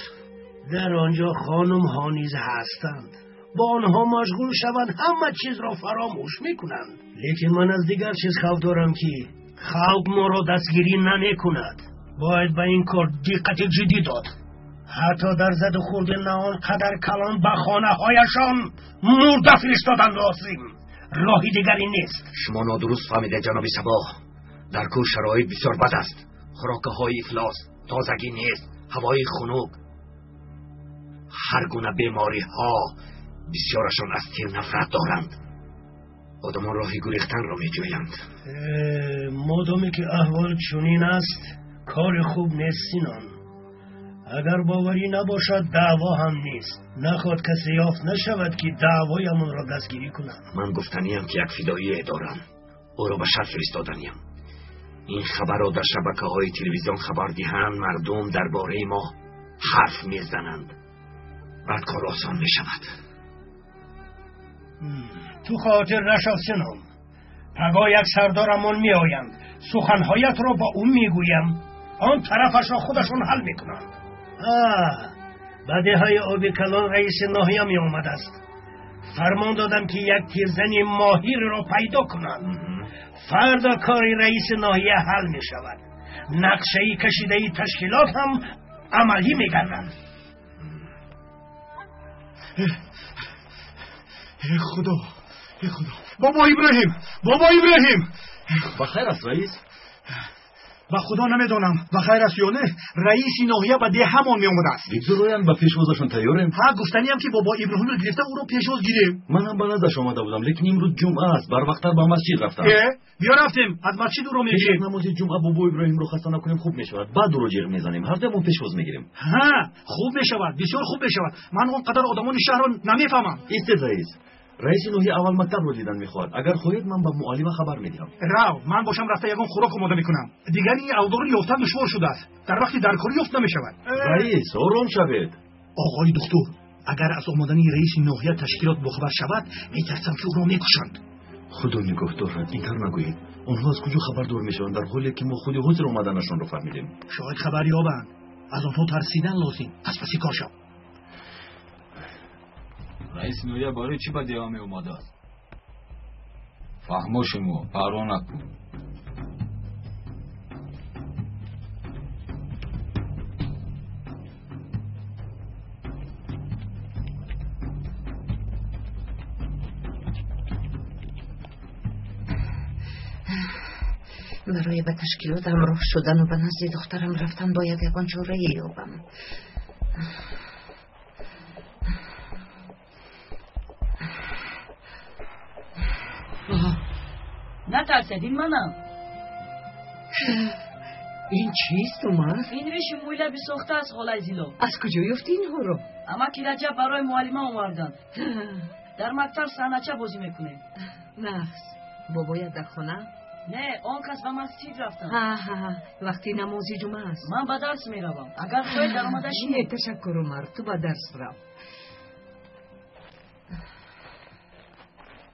Дар он ҷо хонумҳо низ ҳастанд. Бо онҳо машғул шаванд, ҳама чизро фаромӯш мекунанд. Лекин ман аз дигар чиз хавф дорам, ки халқ моро дастгирӣ намекунад. Бояд ба ин кор диққати ҷиддӣ дод. Ҳатто дар заду хурди на он қадар калон ба хонаҳояшон мурда фиристодан лозим. Роҳи дигаре нест. Шумо нодуруст фаҳмидед, ҷаноби Сабоҳ. Дар кӯҳ шароит бисёр бад аст. Хӯрокаҳои ифлос, тозагӣ нест, ҳавои хунук, ҳар гуна бемориҳо. Бисёрашон аз тир нафрат доранд. Одамон роҳи гурехтанро меҷӯянд. Модоме ки аҳвол чунин аст, кори хуб нест, Синон. Агар боварӣ набошад, даъво ҳам нест. Нахоҳад касе ёфт нашавад, ки даъвоямонро дастгирӣ кунад. Ман гуфтаниям, ки як фидоие дорам. Ӯро ба шаҳр фиристоданиям. Ин хабарро дар шабакаҳои телевизион хабар диҳанд, мардум дар бораи мо ҳарф мезананд. Баъд кор осон мешавад. Ту хотир нашав, Синон. Пагоҳ як сардорамон меоянд. Суханҳоятро ба ӯ мегӯям. Он тарафашро худашон ҳал мекунанд. Ба деҳаи оби калон раиси ноҳия меомадааст. Фармон додам, ки як тирзани моҳирро пайдо кунанд. Фардо кори раиси ноҳия ҳал мешавад. Нақшаи кашидаи ташкилот ҳам амалӣ мегардад. Эй Худо, эй Худо! Бобо Иброҳим, Бобо Иброҳим! Ба хайр аст, раис? Ба Худо намедонам, ба хайр аст ё не, раиси ноҳия ба деҳамон меомадааст. Бигзороянд, ба пешвозашон тайёрем. Ҳа, гуфтаниям, ки Бобо Иброҳимро гирифта ӯро пешвоз гирем. Ман ҳам ба наздаш омада будам, лекин имрӯз ҷумъа аст, барвақттар ба масҷид рафтам. Э, биё рафтем, аз масҷид ӯро Пеш аз мегирем. намози ҷумъа Бобо Иброҳимро хаста накунем, хуб мешавад. Баъд ӯро ҷиғ мезанем, ҳардуямон пешвоз мегирем. Ҳа, хуб мешавад, бисёр хуб мешавад. Ман он қадар одамони шаҳрро намефаҳмам. Истед, раис. Раиси ноҳия аввал мактабро дидан мехоҳад. Агар хоҳед, ман ба муаллима хабар медиҳам. Рав, ман бошам рафта ягон хӯрок омода мекунам. Дигар ин авдорро ёфтан душвор шудааст. Дар вақти даркорӣ ёфт намешавад. Раис, ором шавед. Оғои духтур, агар аз омадани раиси ноҳия ташкилот бохабар шавад, метарсам, ки ӯро мекушанд. Худо нигоҳ дорад, ин тавр нагӯед. Онҳо аз куҷо хабардор мешаванд, дар ҳоле ки мо худи ҳозир омаданашонро фаҳмидем? Шояд хабар ёбанд. Аз онҳо тарсидан лозим. Аз паси кор шав. Раиси ноҳия барои чӣ ба деҳа меомадааст? Фаҳмо шумо, парво накун. Барои ба ташкилот ҳамроҳ шудану ба назди духтарам рафтан бояд ягон чорае ёбам. Натарсед, ин манам. Ин чист, Умар? Ин риши мӯйлаби сохта аст, холаи Зило. Аз куҷо ёфти инҳоро? Амаки Раҷаб барои муаллима оварданд. Дар мактаб саҳнача бозӣ мекунем. Нағз. Бобоят дар хона? Не, он кас ба масҷид рафтанд. Ҳа, вақти намози ҷумъа аст. Ман ба дарс меравам. Агар хоҳед, даромада шинед. Не, ташаккур, Умар, ту ба дарс рав.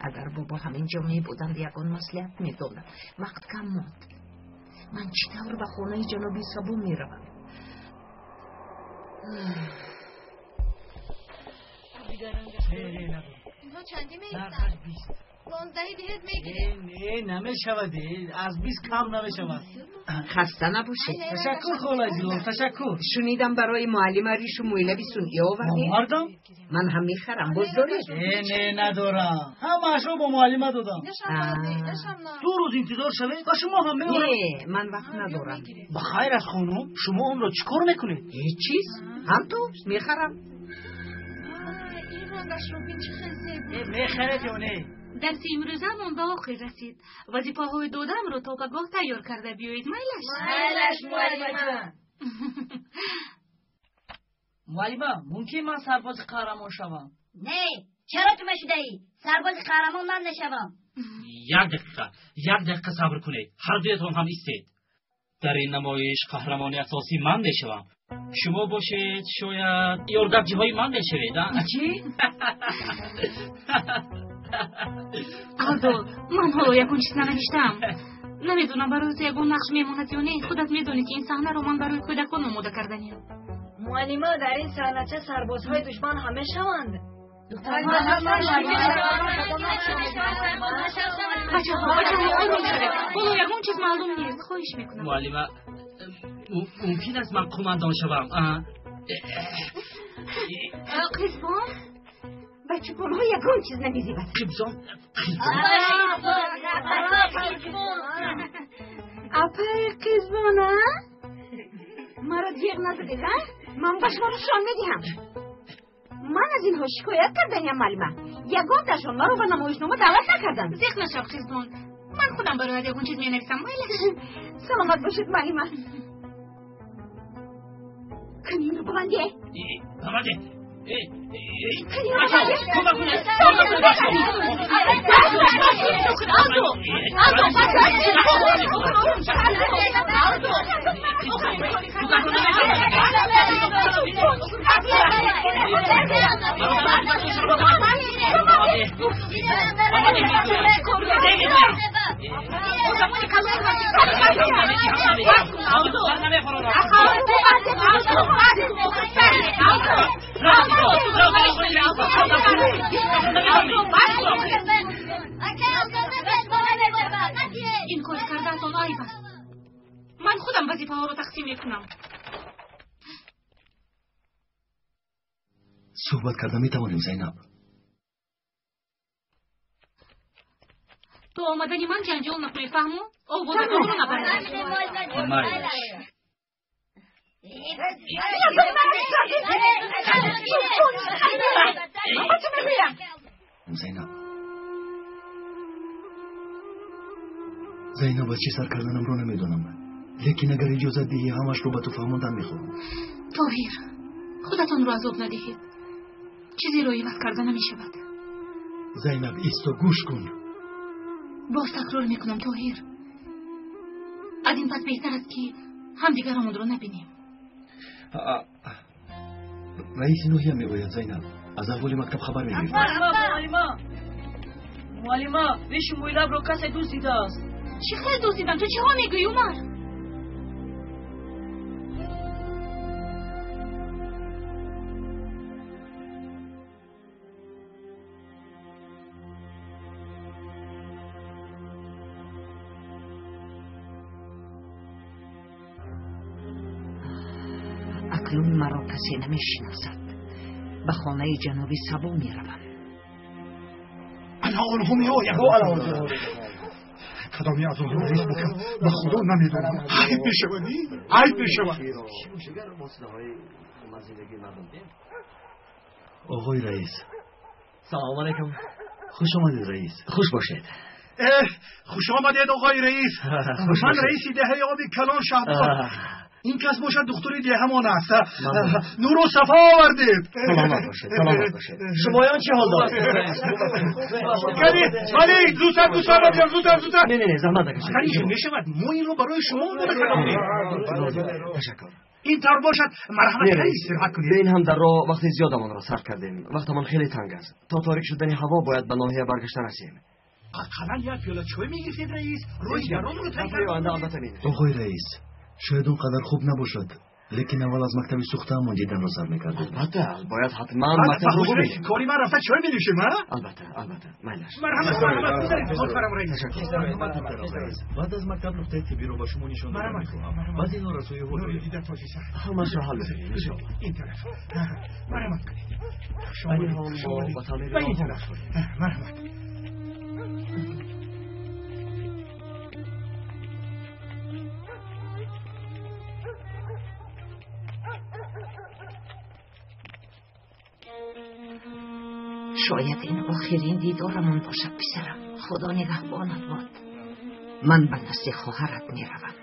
Агар бобо ҳамин ҷо мебуданд, ягон маслиҳат медоданд. Вақт кам монд. Ман чӣ тавр ба хонаи ҷаноби Сабо меравам? Инҳо чандӣ меистанд? Понздаҳи диҳед, мегирем. Не, намешавад, аз 20 кам намешавад. Хаста набошед. Ташаккур, холаи Зилол, ташаккур. Шунидам, барои муаллима ришу мӯйлаби сунъӣ овардед. Овардам. Ман ҳам мехарам. Боз доред? Э, не, надорам, ҳамаашро бо муаллима додам. Ду рӯз интизор шавед ва шумо ҳам меорам. Не, ман вақт надорам. Ба хайр аст, хонум, шумо онро чӣ кор мекунед? Ҳеҷ чиз, ҳам ту мехарам. Ин рангашро бин, чӣ хел зебо. Мехаред ё не? Дарси имрӯзамон ба охир расид. Вазифаҳои додамро то пагоҳ тайёр карда биёед, майлаш? Майлаш, муаллима. Муаллима, мумкин ман сарбози қаҳрамон шавам? Не, чаро ту нашудаӣ? Сарбози қаҳрамон ман нашавам. Як дақиқа, як дақиқа сабр кунед, ҳардуятон ҳам истед. Дар ин намоиш қаҳрамони асосӣ ман мешавам. Шумо бошед, шояд ёрдамчиҳои ман мешавед, а? Чӣ? Алдо, ман ҳоло ягон чиз нанавиштаам. Намедонам, барои ту ягон нақш мемонад ё не. Худат медонӣ, ки ин саҳнаро ман барои кӯдакон омода карданиям. Муаллима, дар ин саҳнача сарбозҳои душман ҳам мешаванд? Бачаҳо, бачаҳо, ором шавед. Ҳоло ягон чиз маълум нест. Хоҳиш мекунам. Муаллима, мумкин аст ман қумандон шавам, а? Қизбон, ба чӯпонҳо ягон чиз намезебад. Қизбон, Апаи Қизбон, а? Маро ҷеғ назадед, а? Ман ба шумо нишон медиҳам. Ман аз инҳо шикоят карданиям, муаллима. Ягонташон маро ба намоишнома даъват накарданд. Зиқ нашав, Қизбон. Ман худам барояд ягон чиз менависам, майлаш. Саломат бошед, муаллима. Каниро бабанде. Бабанде. Каниро бабанде. Кӯмак кунед. Ин кор кардаатон айб аст. Ман худам вазифаҳоро тақсим мекунам. Суҳбат карда метавонем, Зайнаб? То омадани ман ҷанҷол накунед, фаҳмо? Овозатонро набаред. Майлаш. Зайнаб, Зайнаб, аз чӣ сар карданамро намедонам, лекин агар иҷозат диҳӣ, ҳамашро ба ту фаҳмондан мехоҳам. Тоҳир, худатонро азоб надиҳед. Чизеро иваз карда намешавад. Зайнаб, исто, гӯш кун. Боз такрор мекунам, Тоҳир. Аз ин пас беҳтар аст, ки ҳамдигарамонро набинем. Раиси ноҳия меояд, Зайнаб. Аз аҳволи мактаб хабар мегирифт. Муаллима, муаллима, риши мӯйлабро касе дуздидааст. Чӣ хел дуздидан? Ту чиҳо мегӯӣ, Умар? Акнун маро касе намешиносад. Ба хонаи ҷаноби Сабо меравам. Ана онҳо меоянд. Кадоме аз онҳо раис бошад, ба Худо намедонам. Айб мешавад, айб мешавад. Оғои раис. Салому алайкум. Хуш омадед, раис. Хуш бошед. Хуш омадед, оғои раис. Ман раиси деҳаи оби калон Шаҳбоз. Ин кас бошад духтури деҳамон аст. Нуру сафо овардед. Саломат бошед, саломат бошед. Шумоён чӣ ҳол доред? Кани, вале зудтар, зудтар биёр, зудтар, зудтар. Не, не, не, заҳмат накашед. Агар ин мешавад, мо инро барои шумо омода кардем. Ташаккур. Ин тавр бошад, марҳамат, кани истироҳат кунед. Ба ин ҳам дар роҳ вақти зиёдамонро сарф кардем. Вақтамон хеле танг аст. То торик шудани ҳаво бояд ба ноҳия баргашта расем. Ақаллан як пиёла чой мегирифтед, раис. Рӯи гаронро тай кард. Албатта не. Оғои раис, шояд он қадар хуб набошад, лекин аввал аз мактаби сӯхтаамон диданро сар мекардем. Албатта, бояд ҳатман мактабро бубинем. Кори ман рафта чой менӯшем, а? Албатта, албатта, майлаш. Марҳамат, марҳамат, гузаред, муҳтарам раис. Баъд аз мактаб нуқтаи тиббиро ба шумо нишон дода мехоҳам. Баъзе норасоиҳо дорем. Ҳамашро ҳал мекунем, иншоаллоҳ. Ин тараф. Марҳамат кунед. Айни ҳол мо ба таъмири Ба ин роҳҳо тараф. машғулем. Марҳамат. Шояд ин охирин дидорамон бошад, писарам. Худо нигаҳбонат бод. Ман ба назди хоҳарат меравам.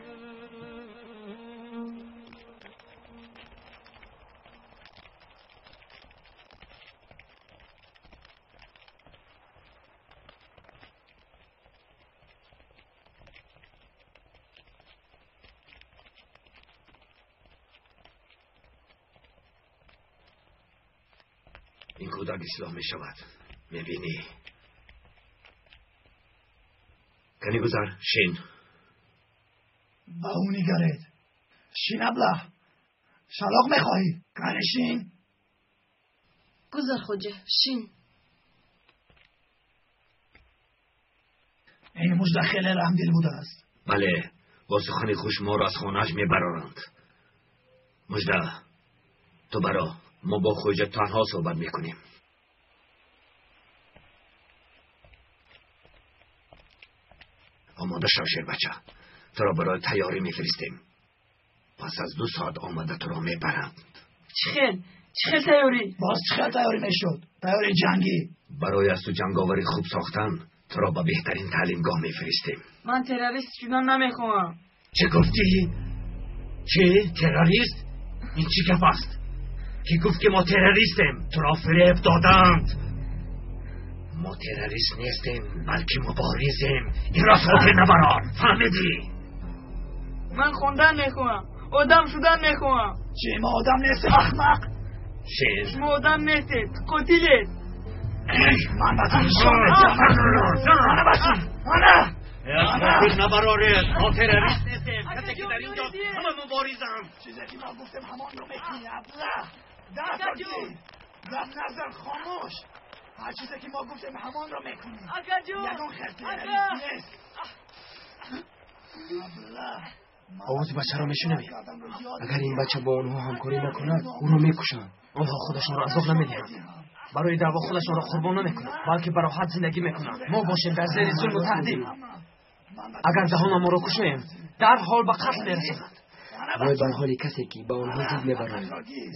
Ин кӯдак ислоҳ мешавад, мебинӣ. Кани гузар, шин. Ба ӯ нигаред. Шин, абла. Шалоқ мехоҳӣ? Кани шин. Гузар, хоҷа, шин. Ин мужда хеле раҳмдил будааст. Бале, бо сухани хуш моро аз хонааш мебароранд. Мужда, Ту баро, мо бо хоҷа танҳо суҳбат мекунем. Омода шав, шербача. Туро барои тайёрӣ мефиристем. Пас аз 2 соат омада туро мебаранд. Чӣ хел? Чӣ хел тайёрӣ? Боз чӣ хел тайёрӣ мешуд? Тайёрии ҷангӣ. Барои аз ту ҷанговари хуб сохтан туро ба беҳтарин таълимгоҳ мефиристем. Ман террорист шудан намехоҳам. Чӣ гуфтӣ? Чӣ? Террорист? Ин чӣ гап аст? Кӣ гуфт ки мо террористем? Туро фиреб доданд. Мо террорист нестем, балки муборизем. Инро хотир набарор. Фаҳмидӣ? Ман хондан мехоҳам. Одам шудан мехоҳам. Чӣ, мо одам нестем, аҳмақ? Шер. Шумо одам нестед, қотилед. Ман ба ту нишон медиҳам. Мана бача, мана. Хотир набароред. Мо террорист нестем. Касе ки дар инҷо ҳама муборизанд. Чизе ки мо гуфтем ҳамонро мекунӣ, абла. Даст гап назан, хомӯш. Ҳар чизе ки мо гуфтем ҳамонро мекунӣ. Акаҷон, ягон хел террорист нест. Абла. Овози бачаро мешунавед? Агар ин бача бо онҳо ҳамкорӣ накунад, ӯро мекушанд. Онҳо худашонро азоб намедиҳанд. Барои даъво худашонро қурбон намекунанд, балки ба роҳат зиндагӣ мекунанд. Мо бошем дар зери зулму таҳдид. Агар даҳонамонро кушоем, дарҳол ба қатл мерасонанд. Вой бар ҳоли касе ки ба онҳо зид мебарояд.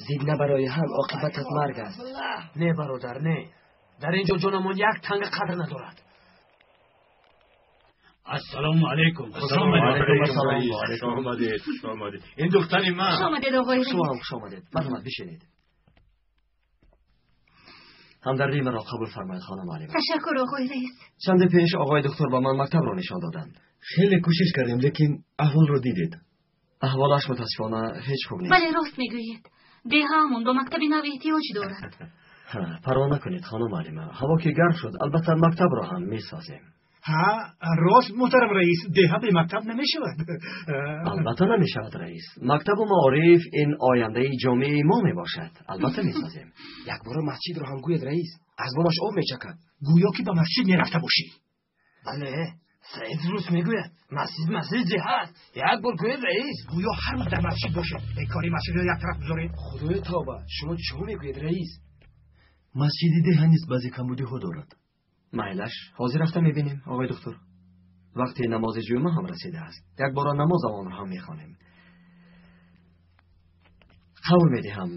Зид набарои ҳам оқибатат марг аст. Не, бародар, не. Дар ин ҷо ҷонамон як танга қадр надорад. Ассалому алайкум. Ассалому алайкум. Хуш омадед, хуш омадед. Ин духтари ман. Хуш омадед, оғои раис. Шумо ҳам хуш омадед. Марҳамат, бишинед. Ҳамдардии маро қабул фармоед, хонум Алима. Ташаккур, оғои раис. Чанде пеш оғои доктор ба ман мактабро нишон доданд. Хеле кӯшиш кардем, лекин аҳволро дидед. Аҳволаш мутаассифона ҳеҷ хуб нест. Бале, рост мегӯед. Деҳаамон ба мактаби нав эҳтиёҷ дорад. Парво накунед, хонум Алима. Ҳаво ки гарм шуд, албатта мактабро ҳам месозем. Ҳа, рост, муҳтарам раис, деҳа бе мактаб намешавад. Албатта намешавад, раис. Мактабу маориф ин ояндаи ҷомеаи мо мебошад. Албатта месозем. Якбора масҷидро ҳам гӯед, раис. Аз бомаш об мечакад. Гӯё ки ба масҷид мерафта бошӣ. Бале, Саид руст мегӯяд. Масҷид масҷид ҷиҳат. Як бор гӯед, раис. Гӯё ҳар рӯз дар масҷид бошед. Бекори масҷидро як тараф гузоред. Худои тавба, шумо чӣ мегӯед, раис? Масҷиди деҳа низ баъзе камбудиҳо дорад. Майлаш, ҳозир рафта мебинем, оғои доктор. Вақти намози ҷумъа ҳам расидааст. Як бора намозамонро ҳам мехонем. Қавл медиҳам,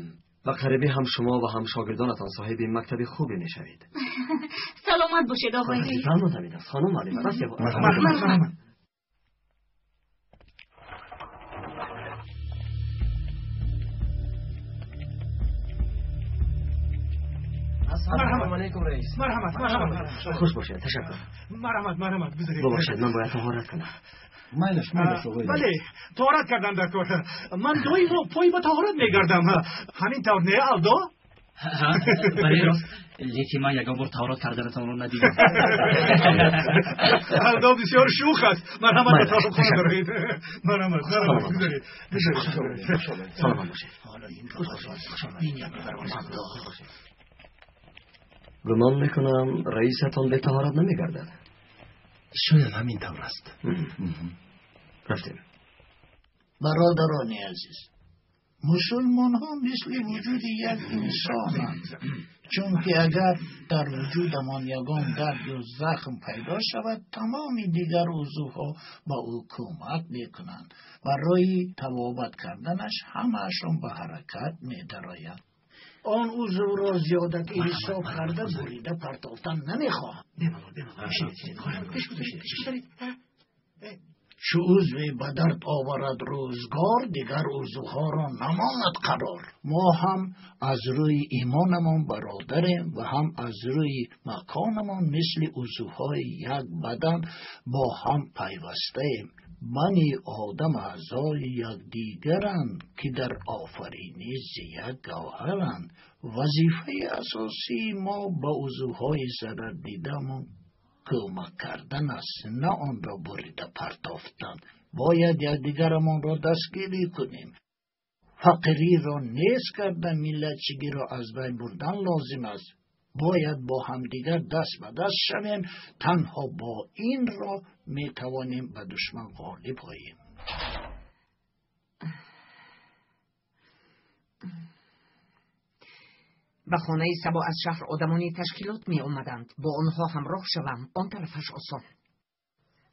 ба қарибӣ ҳам шумо ва ҳам шогирдонатон соҳиби мактаби хубе мешавед. Саломат бошед, оғои раис. Фармод ҳамин аст, хонум Алима. Рафтем. Марҳамат. Ассалому алайкум, раис. Марҳамат, марҳамат. Хуш бошед, ташаккур. Марҳамат, марҳамат, гузаред. Бубахшед, ман бояд таҳорат кунам. Майлаш, майлаш, оғои. Бале, таҳорат кардан дар кор. Ман доимо пой ба таҳорат мегардам. Ҳамин тавр не, Алдо? Бале, рост. Лекин ман ягон бор таҳорат карданатонро надидам. Алдо бисёр шӯх аст. Марҳамат, ба таҳоратхона бароед. Марҳамат, марҳамат, гузаред. Саломат бошед. Ҳоло ин Алдо. Гумон мекунам раисатон бетаҳорат намегардад. Шояд ҳамин тавр аст. Рафтем. Бародарони азиз, мусулмонҳо мисли вуҷуди як инсонанд. Чунки агар дар вуҷудамон ягон дард ё захм пайдо шавад, тамоми дигар узвҳо ба ӯ кӯмак мекунанд. Барои табобат карданаш ҳамаашон ба ҳаракат медароянд. Он узвро зиёдатӣ ҳисоб карда бурида партофтан намехоҳам. Чу узве ба дард оварад рӯзгор, дигар узвҳоро намонад қарор. Мо ҳам аз рӯи имонамон бародарем ва ҳам аз рӯи маконамон мисли узвҳои як бадан бо ҳам пайвастаем. Бани одам аъзои якдигаранд, ки дар офаринӣ зи як гавҳаранд. Вазифаи асосии мо ба узвҳои зарардидамон кӯмак кардан аст, на онро бурида партофтан. Бояд якдигарамонро дастгирӣ кунем. Фақириро нест карда миллатчигиро аз байн бурдан лозим аст. Бояд бо ҳамдигар даст ба даст шавем. Танҳо бо ин роҳ метавонем ба душман ғолиб оем. Ба хонаи Сабо аз шаҳр одамони ташкилот меомаданд. Бо онҳо ҳамроҳ шавам, он тарафаш осон.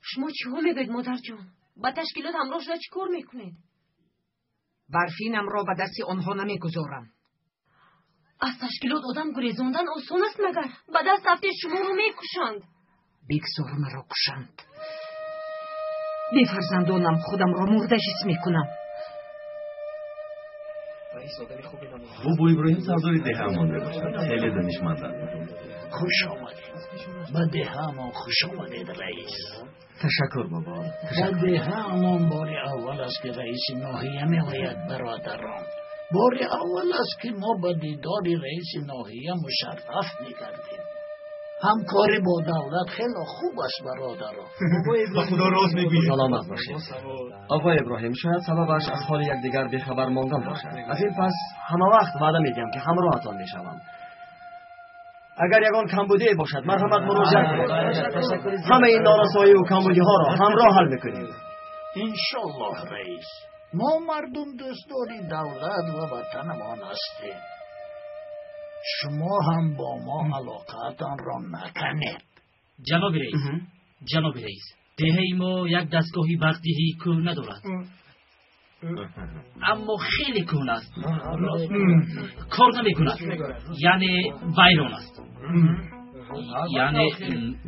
Шумо чиҳо мегӯед, модарҷон? Ба ташкилот ҳамроҳ шуда чӣ кор мекунед? Барфинамро ба дасти онҳо намегузорам. Аз ташкилот одам гурезондан осон аст магар? Ба даст афтед, шуморо мекушанд. Бигзор маро кушанд. Бефарзандонам худамро мурда ҳис мекунам. Бобо Иброҳим сардори деҳаамон мебошад. Хеле донишманданд. Хуш омадед. Ба деҳаамон хуш омадед, раис. Ташаккур, бобо. Ба деҳаамон бори аввал аст, ки раиси ноҳия меояд, бародарон. Бори аввал аст, ки мо ба дидори раиси ноҳия мушарраф мегардем. Ҳамкорӣ бо давлат хеле хуб аст, бародарон. Ба Худо рост мегӯед. Саломат бошед. Оқои Иброҳим, шояд сабабаш аз ҳоли якдигар бехабар мондан бошад. Аз ин пас ҳама вақт ваъда медиҳам, ки ҳамроҳатон мешавам. Агар ягон камбудие бошад, марҳамат муроҷиат кунед. Ҳамаи ин норасоиву камбудиҳоро ҳамроҳ ҳал мекунем. Иншоллоҳ, раис. Мо мардум дӯстдори давлат ва ватанамон ҳастем. Шумо ҳам бо мо алоқаатонро накунед. Ҷаноби раис, ҷаноби раис, деҳаи мо як дастгоҳи барқдиҳии кӯҳна дорад, аммо хеле кӯҳна аст, кор намекунад, яъне вайрон аст. Яъне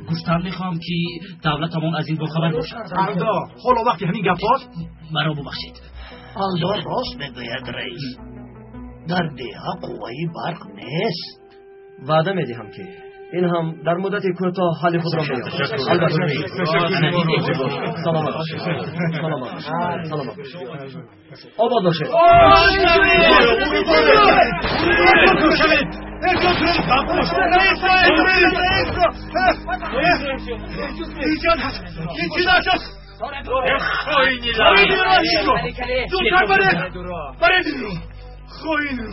гуфтан мехоҳам, ки давлатамон аз ин бохабар бошад. Алдо, ҳоло вақти ҳамин гапҳост? Маро бубахшед. Алдо рост мегӯяд, раис. Дар деҳа қувваи барқ нест. Ваъда медиҳам, ки ин ҳам дар муддати кӯтоҳ ҳалли худро меёбад. Саломат бошед, саломат бошед, саломат бошед, обод бошед. زودتر برید، برید این رو، خائن رو.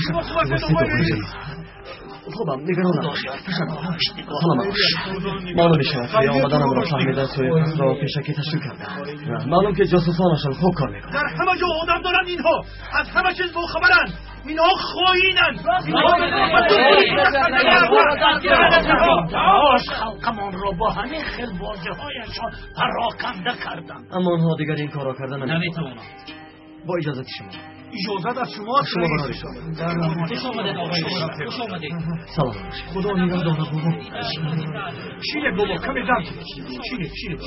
شما خوب هستید آقای رئیس؟ Хубам, нигарон набошед. Саломат бошед. Маълум мешавад, ки омаданамро фаҳмида, сӯи қасрро пешакӣ ташкил карданд. Маълум, ки ҷосусонашон хуб кор мекунанд. Дар ҳама ҷо одам доранд инҳо, аз ҳама чиз бохабаранд. Инҳо хоинанд. Кош халқамонро бо ҳамин хел бозиҳояшон пароканда карданд. Аммо онҳо дигар ин корро карда наметавонанд. Бо иҷозати шумо. Иҷозат аз шумост. Шумо барори. Хуш омадед, оқои хуш омадед. Саломат бошед. Худо нигаҳдорад, бобо. Шинед, бобо, каме дам шинед, шинед, шинед.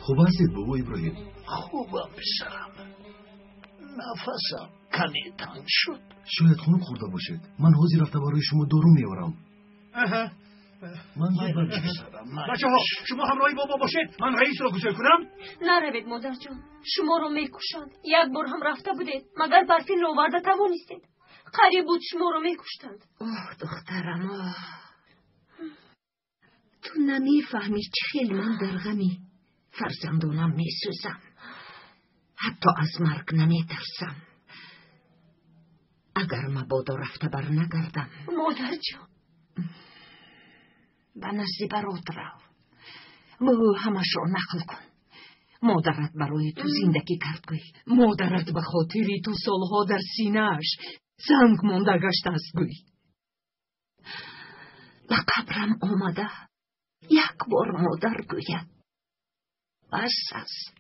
Хуб ҳастед, бобо Иброҳим? Хубам, писарам. Нафасам каме танг шуд. Шояд хунук хӯрда бошед. Ман ҳозир рафта барои шумо дору меорам. Ман зуд бармегардам. Бачаҳо, шумо ҳамроҳи бобо бошед, ман раисро гусел кунам. Наравед, модарҷон, шуморо мекушанд. Як бор ҳам рафта будед, магар барфинро оварда тавонистед? Қариб буд шуморо мекуштанд. Оҳ, духтарам, оҳ, ту намефаҳмӣ, чӣ хел ман дар ғами фарзандонам месӯзам. Ҳатто аз марг наметарсам. Агар мабодо рафта барнагардам. Модарҷон, ба назди барот рав, ба ӯ ҳамашро нақл кун. Модарат барои ту зиндагӣ кард, гӯй. Модарат ба хотири ту солҳо дар синааш санг монда гаштааст, гӯй. Ба қабрам омада як бор модар гӯяд, бас аст.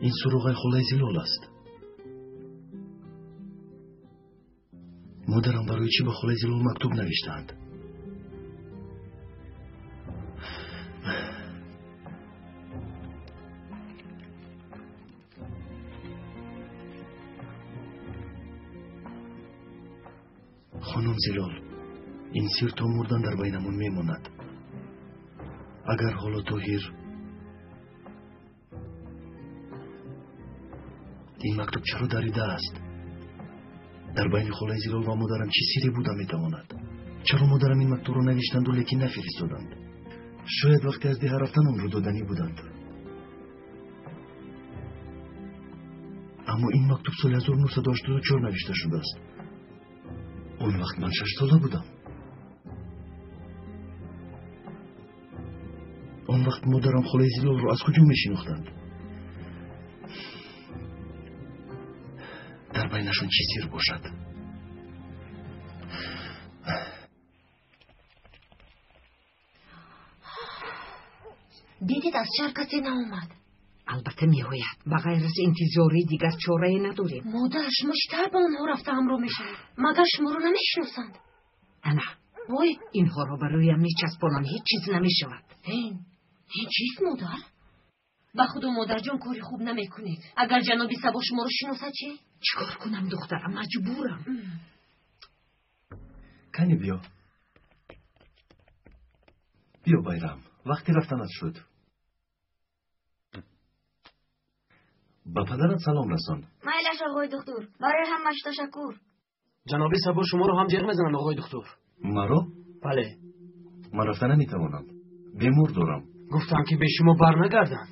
Ин суроғаи холаи Зилол аст. Модарам барои чӣ ба холаи Зилол мактуб навиштаанд? Хонум Зилол, Ин сир то мурдан дар байнамон мемонад. Агар ҳоло Тоҳир ин мактуб чаро дарида аст? Дар байни холаи Зилол ва модарам чӣ сире буда метавонад? Чаро модарам ин мактубро навиштанду, лекин нафиристоданд? Шояд вақте аз деҳа рафтан онро доданӣ буданд. Аммо ин мактуб соли 1984 навишта шудааст. Он вақт ман 6 сола будам. Он вақт модарам холаи Зилолро аз куҷо мешинохтанд? Дар байнашон чӣ сир бошад? Дидед, аз шаҳр касе наомад. Албатта меояд. Ба ғайр аз интизорӣ дигар чорае надорем. Модар, шумо чӣ тавр ба онҳо рафта ҳамроҳ мешавед? Магар шуморо намешиносанд? Ана. Вой. Инҳоро ба рӯям мечаспонам, ҳеҷ чиз намешавад. Ин чист, модар? Ба худо, модарҷон, кори хуб намекунед. Агар ҷаноби Сабо шуморо шиносад чӣ? Чӣ кор кунам, духтарам, маҷбурам. Кани биё, биё, Байрам, вақти рафтанат шуд. Ба падарат салом расон. Майлаш, оғои духтур, барои ҳамааш ташаккур. Ҷаноби Сабо шуморо ҳам ҷеғ мезананд, оғои духтур. Маро? Бале. Ман рафта наметавонам, бемор дорам. Гуфтам, ки бе шумо бар нагарданд.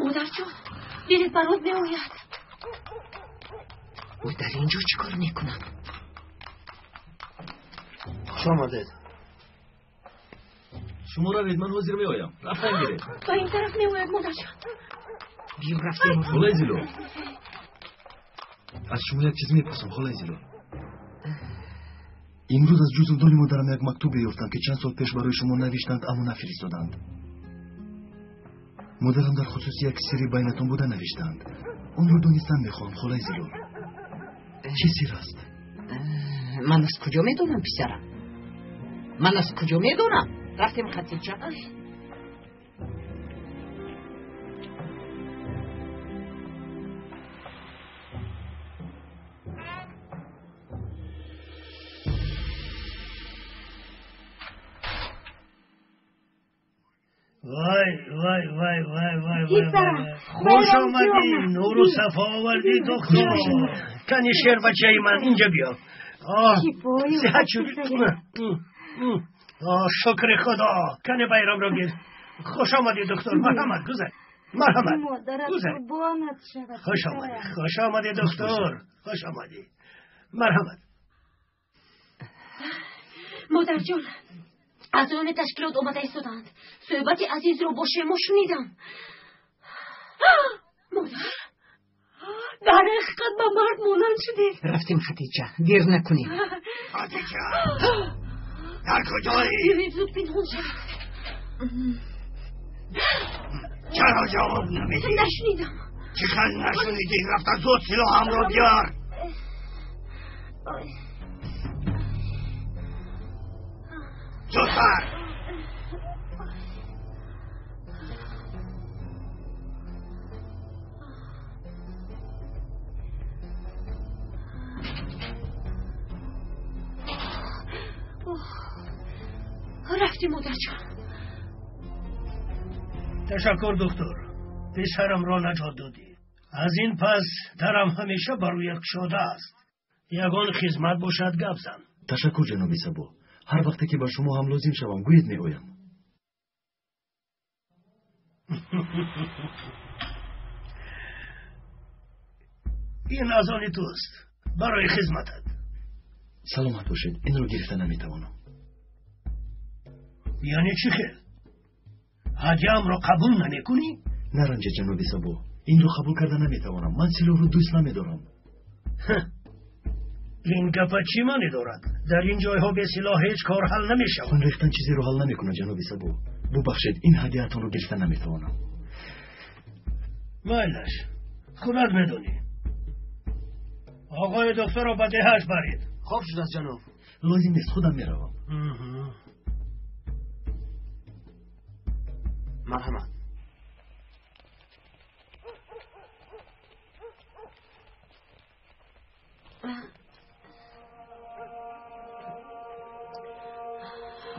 Модарҷон, дидед, барод меояд. Ӯ дар ин ҷо чӣ кор мекунад? Хуш омадед. Шумо равед, ман ҳозир меоям. Рафтан гиред. Ба ин тараф меояд, модарҷон. Биё, рафтем. Холаи Зилол, аз шумо як чиз мепурсам. Холаи Зилол, имрӯз аз ҷузвдони модарам як мактубе ёфтам, ки чанд сол пеш барои шумо навиштанд, аммо нафиристоданд. Модарам дар хусуси як сирри байнатон буда навиштаанд. Онро донистан мехоҳам. Холаи Зилол, чӣ сир аст? Ман аз куҷо медонам, писарам, ман аз куҷо медонам? Рафтем, Хатича. Вай, вай, вай, вай, вай, вай! Писарам. Хуш омадӣ, нуру сафо овардӣ, духтур. Кани, шербачаи ман, инҷа биё. Сиҳат шудӣ, шукри Худо. Кани, Байрамро гир. Хуш омадӣ, духтур. Марҳамат, гузар, марҳамат. Модарат гузар. Қурбонат шавад. Хуш омадӣ, хуш омадӣ, духтур, хуш омадӣ, марҳамат. Модарҷон, аъзоёни ташкилот омада истоданд. Суҳбати Азизро бо шумо шунидам. Модар, дар ҳақиқат ба мард монанд шудед. Рафтем, Хатича, дер накунем. Хатича, дар куҷоӣ? Биёед, зуд пинҳон шавед. Чаро ҷавоб намедиҳӣ? Нашунидам. Чӣ хел нашунидӣ? Рафта зуд силоҳамро биёр. Зудтар! Рафтем, модарҷон. Ташаккур, духтур, писарамро наҷот додӣ. Аз ин пас дарам ҳамеша ба рӯят кушода аст. Ягон хизмат бошад, гап зан. Ташаккур, ҷаноби Сабо. Ҳар вақте ки ба шумо ҳам лозим шавам, гӯед, меоям. Ин аз они туст, барои хизматат. Саломат бошед, инро гирифта наметавонам. Яъне чӣ хел, ҳадяамро қабул намекунӣ? Наранҷед, ҷаноби Сабо, инро қабул карда наметавонам. Ман силоҳро дӯст намедорам. Ин гапа чӣ маъне дорад? Дар ин ҷойҳо бе силоҳ ҳеҷ кор ҳал намешавад. Хун рехтан чизеро ҳал намекунад, ҷаноби Сабо. Бубахшед, ин ҳадияатонро гирифта наметавонам. Майлаш, худат медонӣ. Оғои духтарро ба деҳаш баред. Хоб шудааст, ҷаноб. Лозим нест, худам меравам. Марҳамат.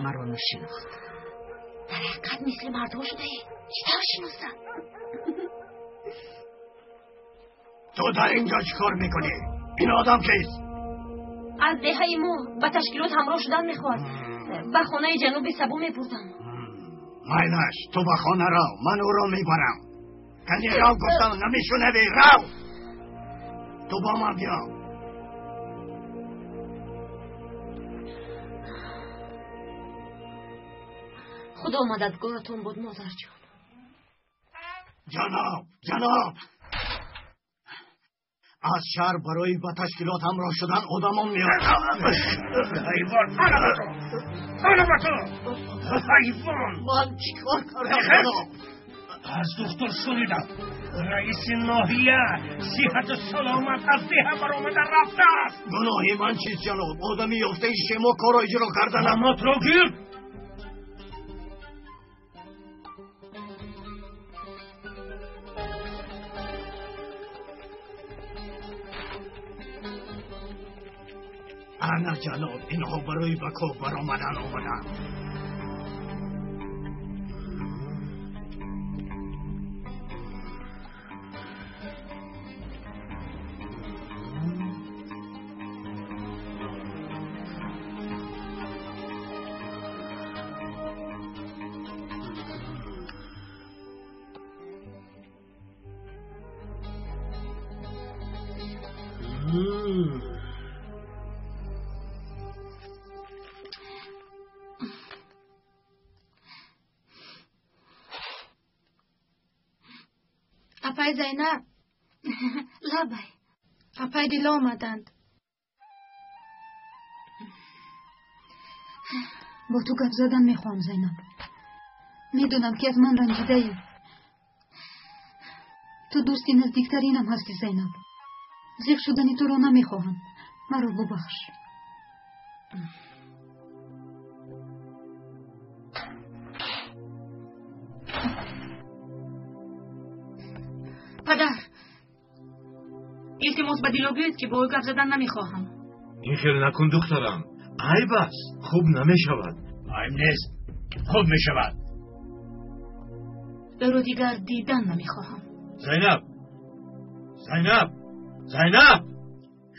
Маро нашинохт. Дар ҳақиқат мисли мардҳо шудаӣ. Чӣ тавр шиносам? Ту дар ин ҷо чӣ кор мекунӣ? Ин одам кист? Аз деҳаи мо ба ташкилот ҳамроҳ шудан мехоҳад. Ба хонаи ҷаноби Сабо мебурдам. Майлаш, ту ба хона рав, ман ӯро мебарам. Кани рав гуфтам, намешунавӣ, рав! Ту бо ман биё. Худо мададгоратон буд, модарҷон. Ҷаноб, ҷаноб! Аз шаҳр барои ба ташкилот ҳамроҳ шудан одамон меоянд. Ҳайвон, ана ба ту! Ана ба ту! Ҳайвон! Ман чӣ кор кардам, ҷаноб? Аз духтур шунидам. Раиси ноҳия сиҳату саломат аз деҳа баромада рафтааст. Гуноҳи ман чист, ҷаноб? Одами ёфтаи шумо корро иҷро карданам. Намотро гир! Ана ҷаноб, инҳо барои ба кӯҳ баромадан омаданд. Апай Зайнаб. Лабай. Апай Дило омаданд. Бо ту гап задан мехоҳам, Зайнаб. Медонам, ки аз ман ранҷидаӣ. Ту дӯсти наздиктаринам ҳастӣ, Зайнаб. Зиқ шудани туро намехоҳам. Маро бубахш. Падар, илтимос ба Дило гӯед, ки бо ӯ гап задан намехоҳам. Ин хел накун, духтарам. Айб аст, хуб намешавад. Айб нест, хуб мешавад. Ӯро дигар дидан намехоҳам. Зайнаб, Зайнаб, Зайнаб!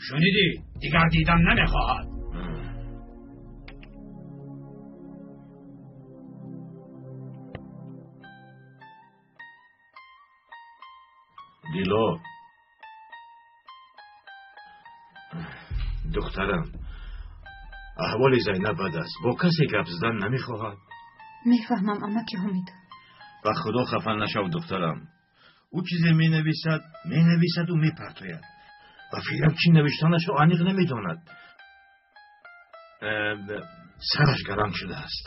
Шунидӣ? Дигар дидан намехоҳад. Дило, духтарам, аҳволи Зайнаб бад аст. Бо касе гап задан намехоҳад. Мефаҳмам, амаки Ҳумид. Ба худо хафа нашав, духтарам. Ӯ чизе менависад, менависаду мепартояд. Ба фикрам чӣ навиштанашро аниқ намедонад. Сараш гарам шудааст.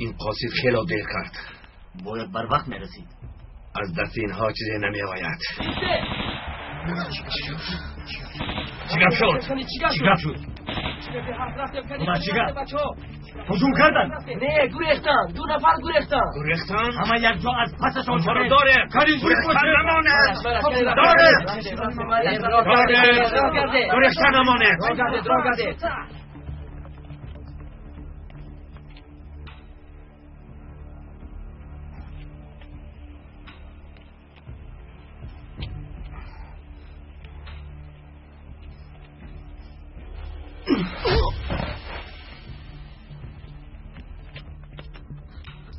Ин қосид хело дер кард. Бояд барвақт мерасид. Аз дасти инҳо чизе намеояд. Чӣ гап шуд? Чӣ гап шуд? Чӣ гап? Ҳуҷум карданд? Не, гурехтанд. Ду нафар гурехтанд. Гурехтанд? Ҳама якҷо аз пасашон Онҳоро дорем. Гурехтан намонед. Дорем. Дорем. Гурехтан намонед.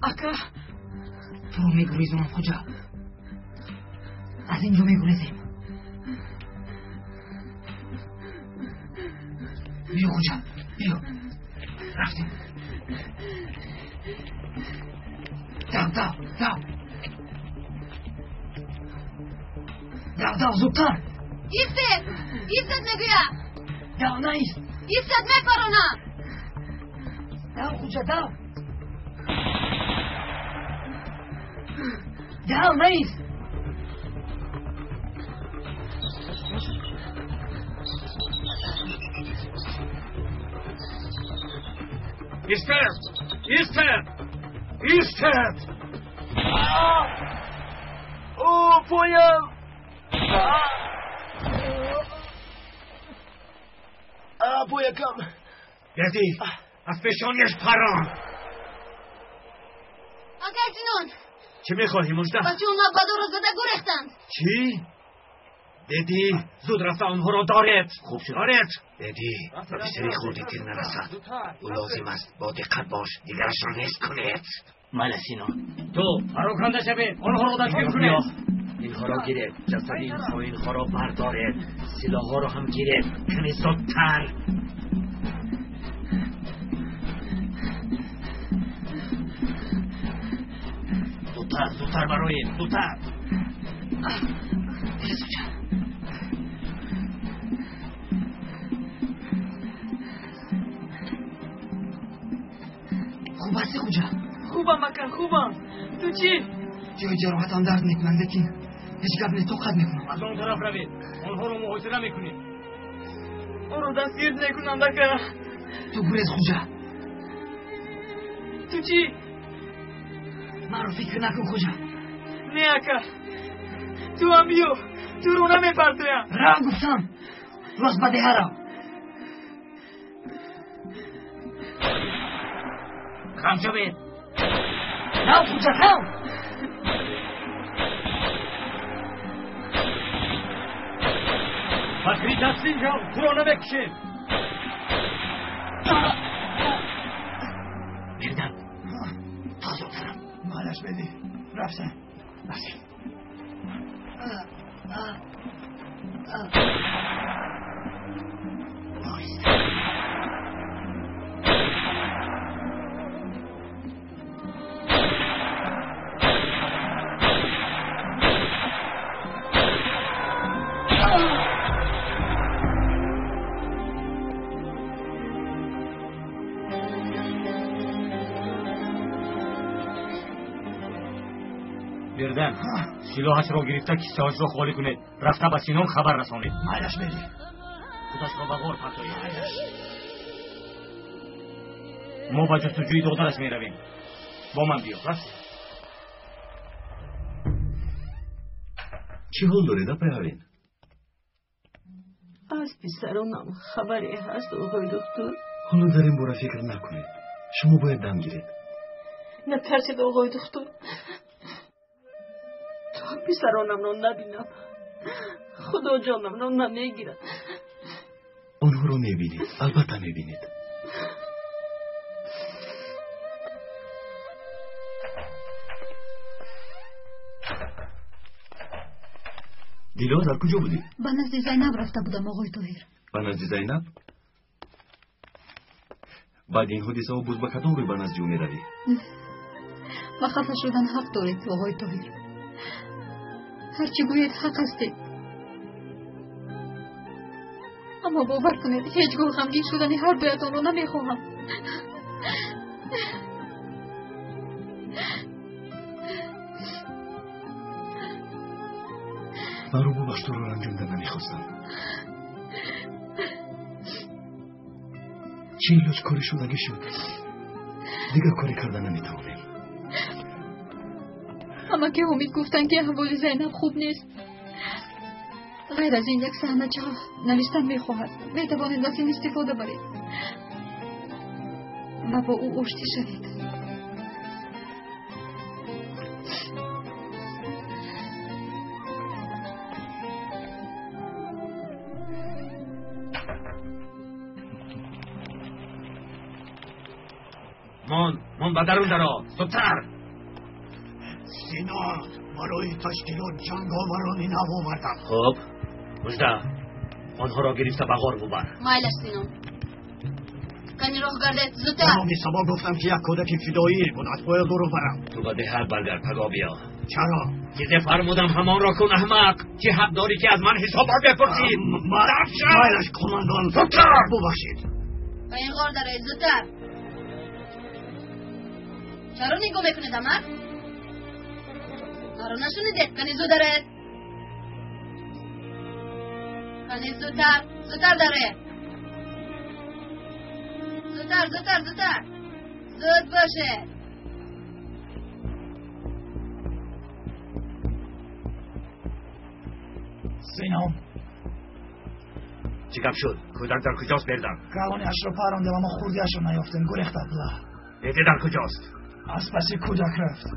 Ака, Туро мегурезонам, хуҷа. Аз ин ҷо мегурезем. Хуҷа, биё. Рафтем. Дав, дав, дав. Дав, дав, зудтар. Истед! Истед, мегӯям! Дав, наист. Истед, мепаронам! Дав, Хуҷа, дав. Дав, наист. Истед! Истед! Истед! О, поям! Поякам! Герди, аз пешонияш парон! Акай Синон! Чӣ мехоҳӣ, Мужда? Бачаҳо мабадоро зада гурехтанд. Чӣ? Деди, зуд рафта онҳоро доред. Хуб шуд. Доред. Деди, ба писари хурди тир нарасад. Ӯ лозим аст. Бо диққат бош. Дигарашро нест кунед. Майла, Сино. Ту пароканда шавед. Онҳоро дастгир кунед. Инҳоро гиред. Ҷасади ин хоинҳоро бардоред. Силоҳҳоро ҳам гиред. Каме зудтар. Зудтар, зудтар бароед. Зудтар. Хуб ҳастӣ, Хуҷа? Хубам, ака, хубам. Ту чӣ? Ҷои ҷароҳатам дард мекунад, лекин ҳеҷ гап не, тоқат мекунам. Аз он тараф равед. Онҳоро муҳосира мекунем. Ӯро дастгир мекунанд, ака. Ту гурез, Хуҷа. Ту чӣ? Маро фикр накун, Хуҷа. Не, ака. Ту ҳам биё. Туро намепартоям. Рав, гуфтам. Рост ба деҳа рав. Хам шавед. Рав, Хуҷа, рав. Фахри таслим шав, туро намекушем. Бердам. То зудтарам. Малаш беди. Рафтем. Рафтем. Бердам, силоҳашро гирифта киссаҳашро холӣ кунед. Рафта ба Синон хабар расонед. Майлаш беди. Худашро ба ғор партоед. Мо ба ҷустуҷӯи додараш меравем. Бо ман биё. Рафтем. Чӣ ҳол доред, апай Ҳавин? Аз писаронам хабаре ҳаст, оғои духтур? Ҳоло дар ин бора фикр накунед. Шумо бояд дам гиред. Натарсед, оғои духтур. То писаронамро набинам, худо ҷонамро намегирад. Онҳоро мебинед, албатта мебинед. Дило, дар куҷо будӣ? Ба назди Зайнаб рафта будам, оғои Тоҳир. Ба назди Зайнаб? Баъди ин ҳодисаҳо боз ба кадом рӯй ба назди ӯ меравӣ? Ба хафа шудан ҳақ доред, оғои Тоҳир. Ҳарчи гӯед ҳақ ҳастед. Аммо бовар кунед, ҳеҷ гоҳ ғамгин шудани ҳар дуятонро намехоҳам. Маро бубахш, туро ранҷонда намехостам. Чӣ илоҷ, кори шудагӣ шуд. Дигар коре карда наметавонем. Ҳамаки Ҳомид гуфтанд, ки аҳволи Зайнаб хуб нест. Ғайр аз ин як саҳнача навиштан мехоҳад. Метавонед аз ин истифода баред ва бо ӯ оштӣ шавед. Мон, мон ба дарун даро. Зудтар. Сино, барои ташкилот ҷанговарони нав овардам. Хуб, Мужда, онҳоро гирифта ба ғор бубар. Майлаш, Сино. Кани роҳ гардед, зудтар. Ҷаноби Сабо, гуфтам ки як кӯдаки фидоӣ буд, бояд ӯро барам. Ту ба деҳат баргард, пагоҳ биё. Чаро? Чизе фармудам, ҳамонро кун, аҳмақ. Чӣ ҳақ дорӣ ки аз ман ҳисобот бипурсӣ? Майлаш, қумандон. Зудтар! Бубахшед. Ба ин ғор дароед, зудтар. Чаро нигоҳ мекунед, аҳмақ? Маро нашунидед? Кани зуд дароед. Кани зудтар, зудтар дароед. Зудтар, зудтар, зудтар. Зуд бошед. Синон. Чӣ гап шуд? Кӯдак дар куҷост, Бердан? Калониашро парондем, аммо хурдиашро наёфтем. Гурехта бла. Беди дар куҷост? Аз паси кӯдак рафт.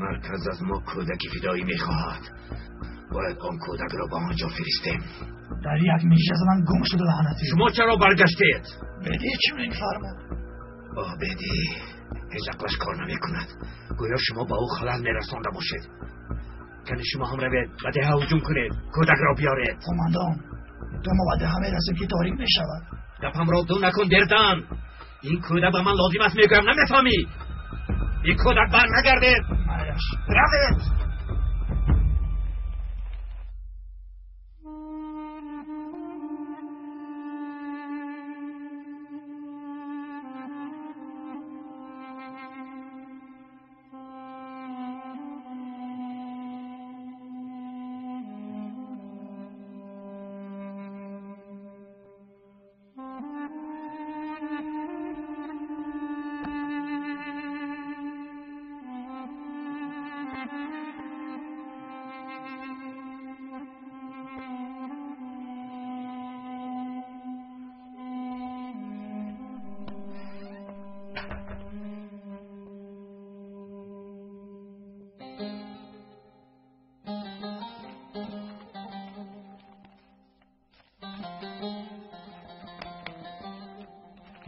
Марказ аз мо кӯдаки фидоӣ мехоҳад. Бояд он кӯдакро ба он ҷо фиристем. Дар як мижа задан гум шуда, лаънатӣ. Шумо чаро баргаштед? Беди чунин фармуд. О, Беди ҳеҷ ақлаш кор намекунад. Гӯё шумо ба ӯ халал мерасонда бошед. Кани шумо ҳам равед, ба деҳа ҳуҷум кунед, кӯдакро биёред. Қумандон, то мо ба деҳа мерасем ки торик мешавад. Гапамро ду накун, Бердан. Ин кӯдак ба ман лозим аст, мегӯям, намефаҳмӣ? Ин кӯдак бар нагардед. Майлаш. Равед.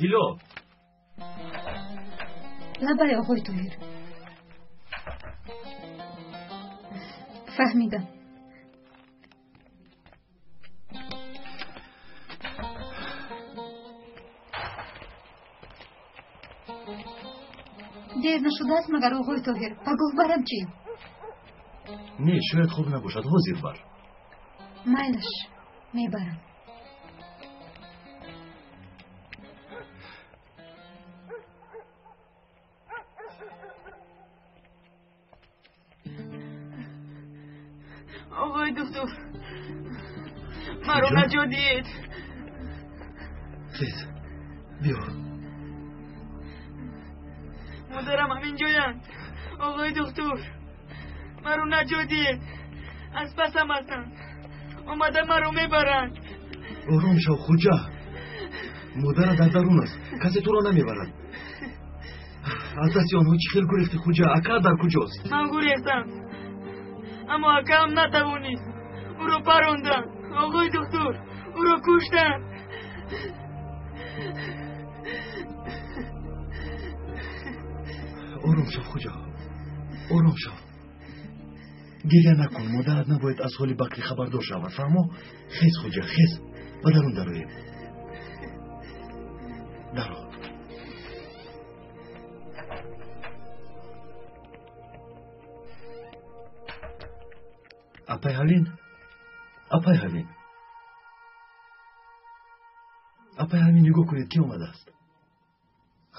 Дило. Лабай, оғои Тоҳир. Фаҳмидам. Дер нашудааст магар, оғои Тоҳир? Пагоҳ барам чӣ? Не, шояд хуб набошад, ҳозир бар. Майлаш, мебарам. Оғои доктор, маро наҷот диҳед. Хез, биё. Модарам ҳамин ҷоянд. Оғои доктор, маро наҷот диҳед. Аз пасам ҳастанд, омада маро мебаранд. Ором шав, хуҷа. Модарат дар дарун аст, касе туро намебарад. Аз дасти онҳо чӣ хел гурехтӣ, хуҷа? Ака дар куҷост? Ман гурехтам, аммо акаам натавонист. Ӯро паронданд. Оғои доктор, ӯро куштанд. Ором шав, хуҷа, ором шав. Гиря накун, модарат набояд аз ҳоли Бакрӣ хабардор шавад, фаҳмо? Хез, хуҷа, хез, ба дарун дароем. Даро. Апай Ҳалин, апай Ҳалин, апай Ҳалин, нигоҳ кунед, ки омадааст.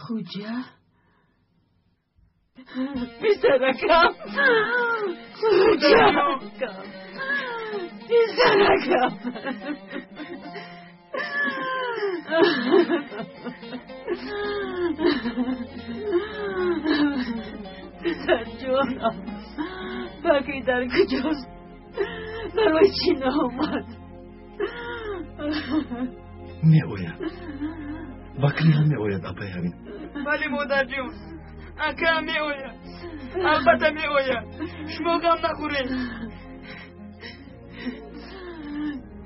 Хуҷа, писаракам, хуҷа, писаракам. Писарҷонам, Бакрӣ дар куҷост? Барои чӣ наомад? Меояд, Бакрӣ ҳам меояд, апай Ҳалин. Бале, модарҷон, акаам меояд, албатта меояд. Шумо ғам нахӯред.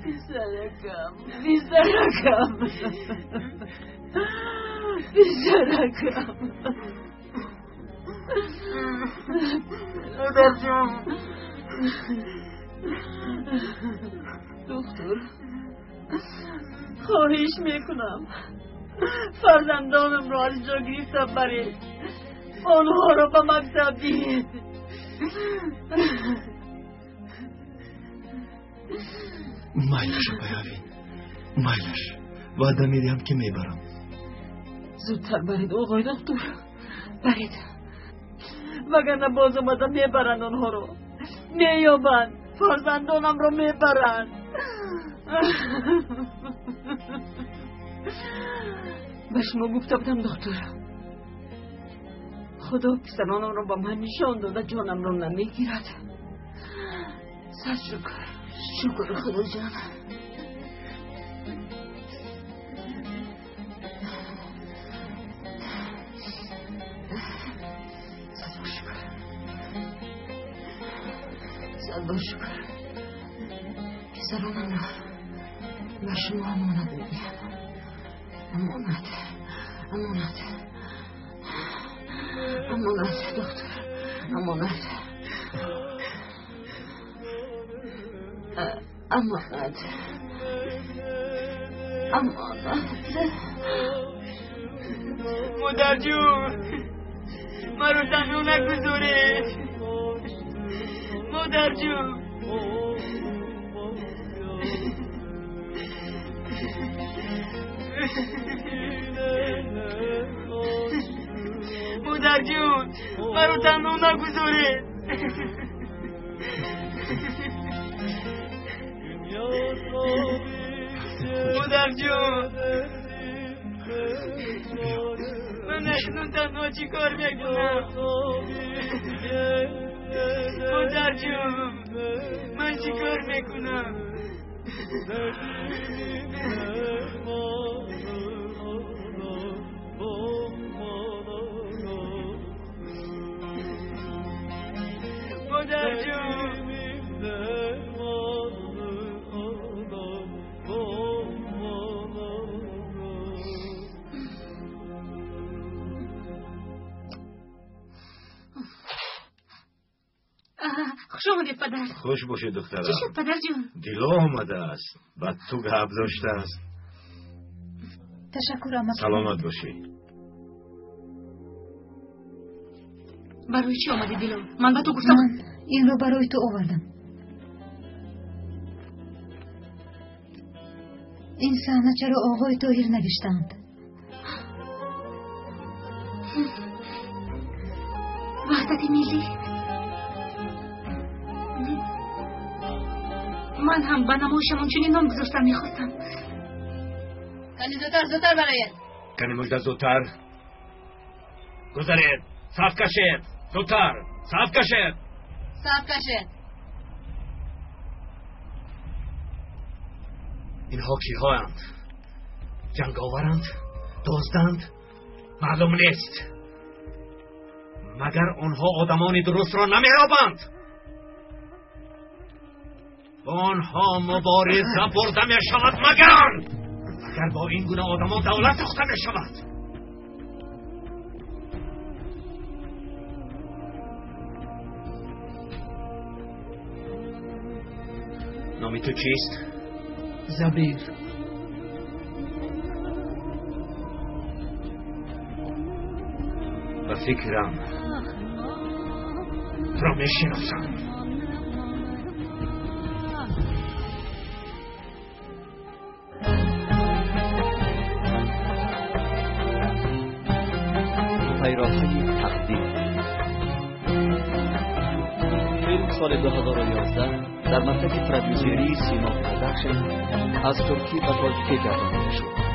Писаракам, писаракам, писаракам. Модарҷон. Доктор, Хоҳиш мекунам, фарзандонамро аз ҷо гирифта баред, онҳоро ба мактаб диҳед. Майлаш, апай Авин, майлаш. Ваъда медиҳам, ки мебарам. Зудтар баред, оғои доктор, баред, вагарна боз омада мебаранд онҳоро, меёбанд, фарзандонамро мебаранд. Ба шумо гуфта будам, доктор, худо писаронамро ба ман нишон дода, ҷонамро намегирад. Сад шукр, шукр худоҷон. Сад бор шукр, писаронамро ба шумо амонат медиҳам. Амонат, амонат, амонат, доктор, амонат, амонат, амонат. Модарҷун, маро танҳо нагузоред. Модарҷун. Модарҷун, маро танҳо нагузоред. Модарҷун, ман акнун танҳо чӣ кор мекунам? Модарҷун, ман чӣ кор мекунам? Модарҷун. Хуш омадед, падар. Хуш бошед, духтарам. Чӣ шуд, падарҷон? Дило омадааст, ба ту гап доштааст. Ташаккур, амак. Саломат бошӣ. Барои чӣ омадӣ, Дило? Ман ба ту гуфтам. Ман инро барои ту овардам. Ин саҳначаро оғои Тоҳир навиштаанд. Ваҳдати миллӣ. Ман ҳам ба намоишамон чунин ном гузоштан мехостам. Кани зудтар, зудтар бароед. Кани мужда, зудтар. Гузаред, саф кашед, зудтар, саф кашед. Саф кашед. Инҳо киҳоянд? Ҷанговаранд? Дузданд? Маълум нест. Магар онҳо одамони дурустро намеёбанд? Бо онҳо мубориза бурда мешавад, магар бо ин гуна одамон давлат сохта мешавад. Номи ту чист? Забир. Ба фикрам туро мешиносам. Пайроҳаи тақдир. Филм соли 2011 дар маркази продюсерии Сино Продакшн аз туркӣ ба тоҷикӣ гардонида шуд.